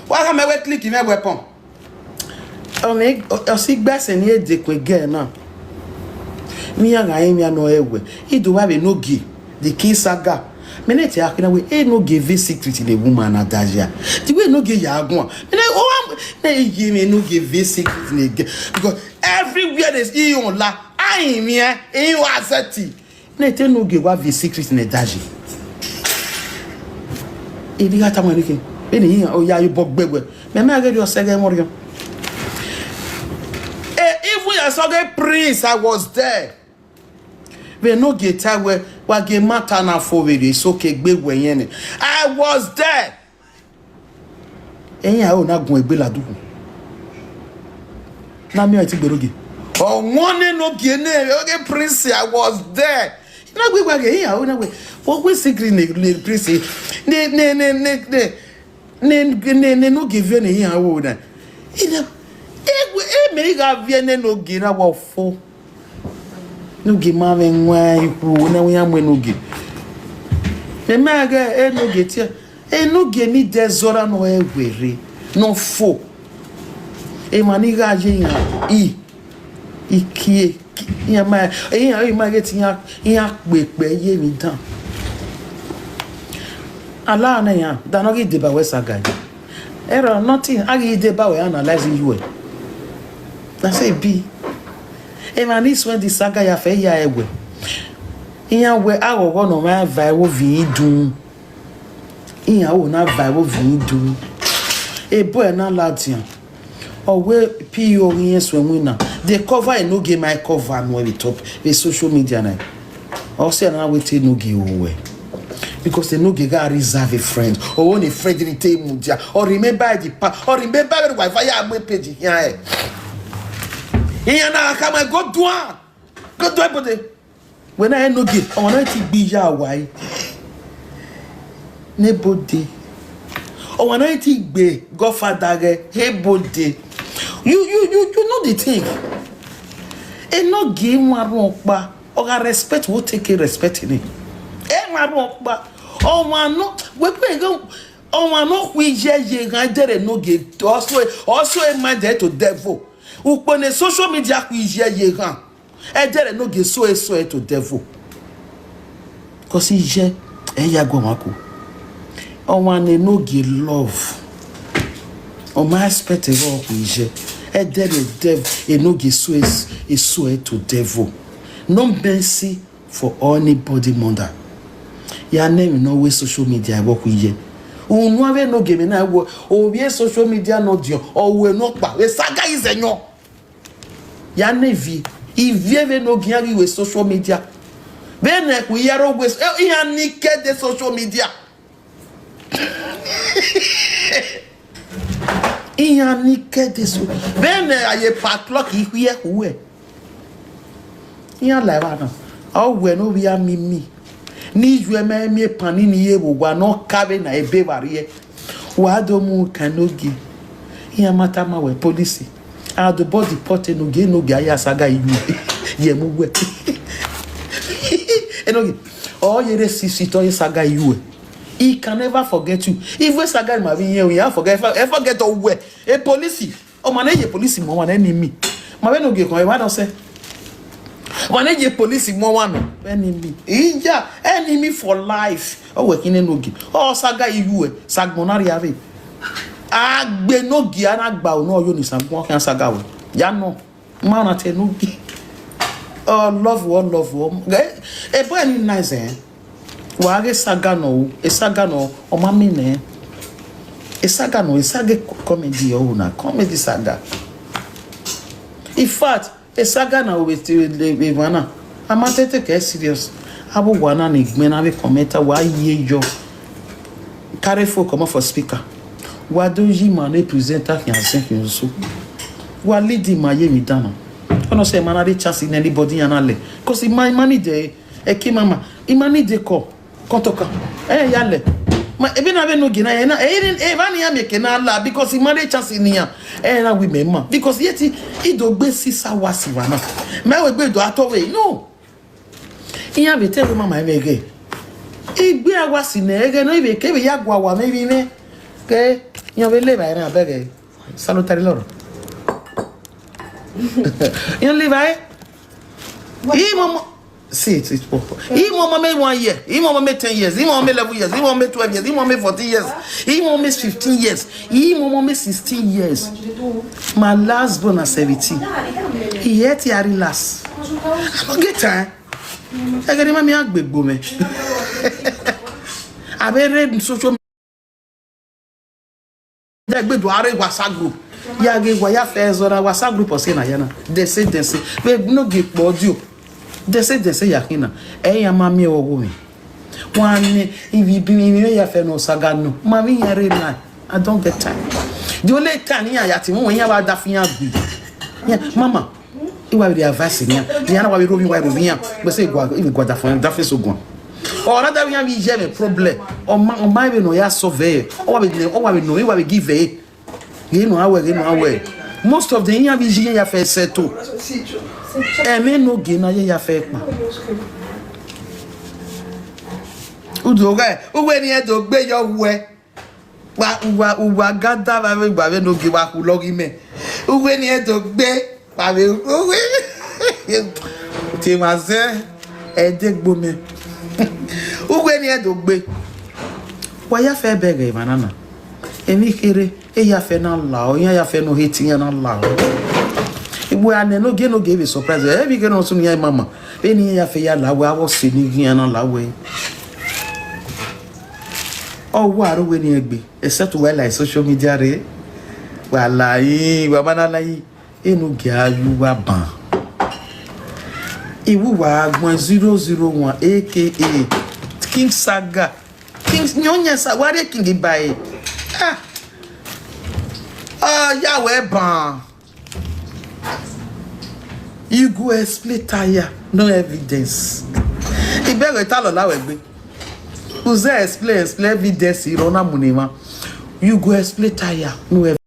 Wa khama wẹ click mwẹ weapon. Ọ mẹ, ọ si gbe ẹse ne I dekun egẹ na. Ne iran gha rinmwian ne ọ rẹn wẹ, I do vba vbe Inogie, the king saga. Mẹ ne te a khin na wẹ, Inogie ve secret ne woman na da ya. The way Inogie ya guan. Mẹ ne, o, ne I ye mwẹ Inogie ve secret ne gẹ. Because everywhere they see you la, a rinmwian, I wa zẹti. Ne te Inogie wa viọ secret ne dayi. Ebi gha tama nike. Bene iran, ọ ya ye obọ gbe wẹ. Mẹ ma ghe rhie ọsẹ ghẹ mọ rhiọn. Eh, even ya sọ ghe prince, I was there. Vbene Enogie ta wẹẹ, wa gie ma ta na fo vberriọ, eso ke gbe wẹ yẹn nẹ. I was there. Iran aro na gun egbe ladian. Na miẹn ọẹn ti gbe Enogie. Ọ wọn ne Enogie ne, oge Prince, I was there. Na gbe wa ghe iran aro na wẹẹ, what we secret ne, ne Prince, ne, ne, ne, ne, ne, ne, ne, ne Enogie viọ ne iran aro na. Ina, e, e mẹ gha viẹ ne Enogie na wa fo. Enogie ma mwẹ wan ikhuo ne iran mu Enogie. Mẹ ma ghe Enogie tie. Enogie ni de zọra ne ọ rre werriẹ, ne ọ fo. Emwa ni gha ye iran i, ikie, iran ma, iran, iran ma ghe te iran, iran kpe kpẹ ye emwi dan. Ala ne iran, da ne ọ ghi deba wẹ saga. Erọ nothing, a ghi deba wẹ analyze you. Na say bi. Emwa ni suẹn the saga ya fẹ ya ẹwẹ. Iran wẹ aghọghọ ne ọ ma va ẹvbo viọ idun. Iran aro na va ẹvbo viọ idun. Ebo ẹre na ladian. Ọ wẹ P O ghi rẹn suẹn winna. They cover Enogie ma cover nuẹn vbe top vbe social media na. Ọ sẹ na wẹ te Enogie ru wẹ. Because Enogie gha reserve a friend. Ọ wẹ ne friend ni te mudia. Ọ remember the pa. Ọ remember vbene wa va ya mu page khian ẹ. Iran na khama go do am. Go do am, but wẹ na Enogie, ọmwa na ti gbe iya wa ẹre. Ne Ebode. Ọmwa na ti gbe godfather ghẹ, Ebode. You, you, you, you know the thing. Enogie wan rhunmwuda ọkpa, ọ gha respect, wo take respect ni. E wan rhunmwuda ọkpa. Ọmwa nọ, wẹ kpe ghe, ọmwa nọ khu iye ye eghan, ẹdẹrẹ Enogie, also, also a mind to devil. Ukpo ne social media khu iye ye eghan. Ẹdẹrẹ Enogie so eso to devil. Cause iye ẹ ya gu ọmwa ku. Ọmwa ne Enogie love. Ọ ma expect ẹre ọ khu iye. Ẹdẹrẹ dev-, Enogie so es-, eso to devil. No mercy for anybody mother. Ya ne emwi ne ọ wẹ social media ẹvbo khu iye. Unu avbe Enogie mwẹ na wẹ ovbi e social media ne ọ diọn, ọ wẹ ne ọ kpa, vbe saga izẹ yọn. Ya ne ivie, ivie vbene Enogie ghi wẹ social media. Vbene ẹkhu ya ro wẹ, eh, iran ni kẹdẹ social media. Iran ni kẹdẹ so. Vbene a ye padlock ikhuẹ khuẹ. Iran la evba na. Ọ wẹ ne ovbi a mimi. Ne iye ma miẹn pani ni ye vbe owa ne ọ ka vbe na ebe vba rriẹ. Wa do mu kan Enogie. Iran ma tama wẹ police. A do body port Enogie, Enogie a ya saga iye. Ye mu wẹ. Enogie. Ọ ye rre sisi tọ ye saga iye. He can never forget you. Even saga ma vbe yen, he forget, he forget ọ wẹ. E police. Ọmwa ne ye police mu ọmwa ne enemy. Ma vbe Enogie khọn, emwa dọ sẹ. Ọmwa ne ye police mu ọmwa nọ, enemy. Iya, enemy for life. Ọ wẹ khin ne Enogie. Ọ saga iye, sagbọn na rria vbe. A gbe Enogie, a na gba unu, ọ yo ni sagbọn, ọ khian saga wẹ. Ya nọ. Ma na te Enogie. Ọ love, ọ love, ọ. Eh, ebo ẹre ni nice, eh. Wa ghe saga nọ o, e saga nọ, ọ ma mi nẹ. E saga nọ, e saga comedy ọ na, comedy saga. In fact, e saga na o vbe te le vbe emwa na. A ma te take serious. Avbe owa na ni gbẹn na vbe comment, wa ye yọ. Carry phone comot for speaker. Wa do yi ima ne presenter khian zẹ khian oso. Wa lead ima ye emwi dan na. Ọ nọ sẹ ima na rhie chance ne anybody iran na lẹ. 'Cause ima, ima ni de, ẹki mama, ima ni de kọ. Kọtọkan, ẹ ya lẹ. Ma, ebe na vbe Enogie na, ẹ na, ẹ, ẹ, evba ne iran mieke na la, because ima rhie chance ne iran, ẹ na wi mẹ ma. Because yet, i do gbe sisa wa si wa na. Mẹ wẹ gbe do atọ vbe, no. Iran vbe te vbe mama ẹmwẹ ẹghẹ. Igbe a wa si nẹ ẹghẹ nọ, ivbe kevbe ya gua wa mwẹ vbe imẹ. Ke, iran vbe le evbare na bẹghe. Salutary lọrọ. Iran le evbare. Imomo. See it, it's pop. Imomo me one year. Imomo me ten years. Imomo me eleven years. Imomo me twelve years. Imomo me fourteen years. Imomo me fifteen years. Imomo me sixteen years. My last born na seventeen. He had to relax. I don't get time. Ẹghẹ ne ima miẹn agbegbo mwẹ. Avbe rre social media gbe do a rre WhatsApp group. Ya ghe wa ya fẹ zọ na WhatsApp group ọse na ya na. Dẹse, dẹse. Vbe Enogie kpọ dio. Dẹse dẹse ya khin na, ẹ iran ma miẹn ọghọ mwẹ. Wa ni ibi ibi ibi ya fẹ nọ saga nọ. Ma vbe iran rre na. I don't get time. The only time iran ya ti mu iran wa da fi iran gbe. Yeah, mama, I wa vbe advice iran. Iran na wa vbe ro vbe wa ro vbe iran. But say gua, if gua da fun, da face ogun. Or rather we have iye me problem. Or ma, or ma even no ya solve. Or wa be, or wa be no, I wa be give e. Ghe nọ awẹ, ghe nọ awẹ. Most of them iran vbe iye ya fẹ settle. Ẹmwẹ no ghe na ye ya fẹ kpa. Udu ghẹ, uwe ni ẹdo gbe yọ wẹ. Wa, uwa, uwa gada vbe avbe igba vbe no ghe wa khu lọghe mẹ. Uwe ni ẹdo gbe, wa vbe uwe. Te ma zẹ, ẹdẹ gbo mẹ. Uwe ni ẹdo gbe. Wa ya fẹ bẹghe emwa na na. Emwi kherhe, e ya fẹ na la o, iran ya fẹ no hate iran na la o. Iwe a nẹ no gie no gie vbe surprise. Emwi kherhe no sunu iran mama. Vbene iran ya fẹ ya la wẹ, avbe ọse ni ghi iran na la wẹ. Ọ wa aro wẹ ni egbe, except wa like social media re. Wa la yi, wa ma na la yi. Enu gia yu wa ban. Iwu wa gbọn zero zero one, A K A King Saga. King, ni onye sa, wa re King Ibae. Ah. Ah, ya wẹ ban. You go explain tire, no evidence. Ibẹghe ta lọ la wẹ gbe. Uze explain, explain evidence, irọ na mu ne emwa. You go explain tire, no evidence.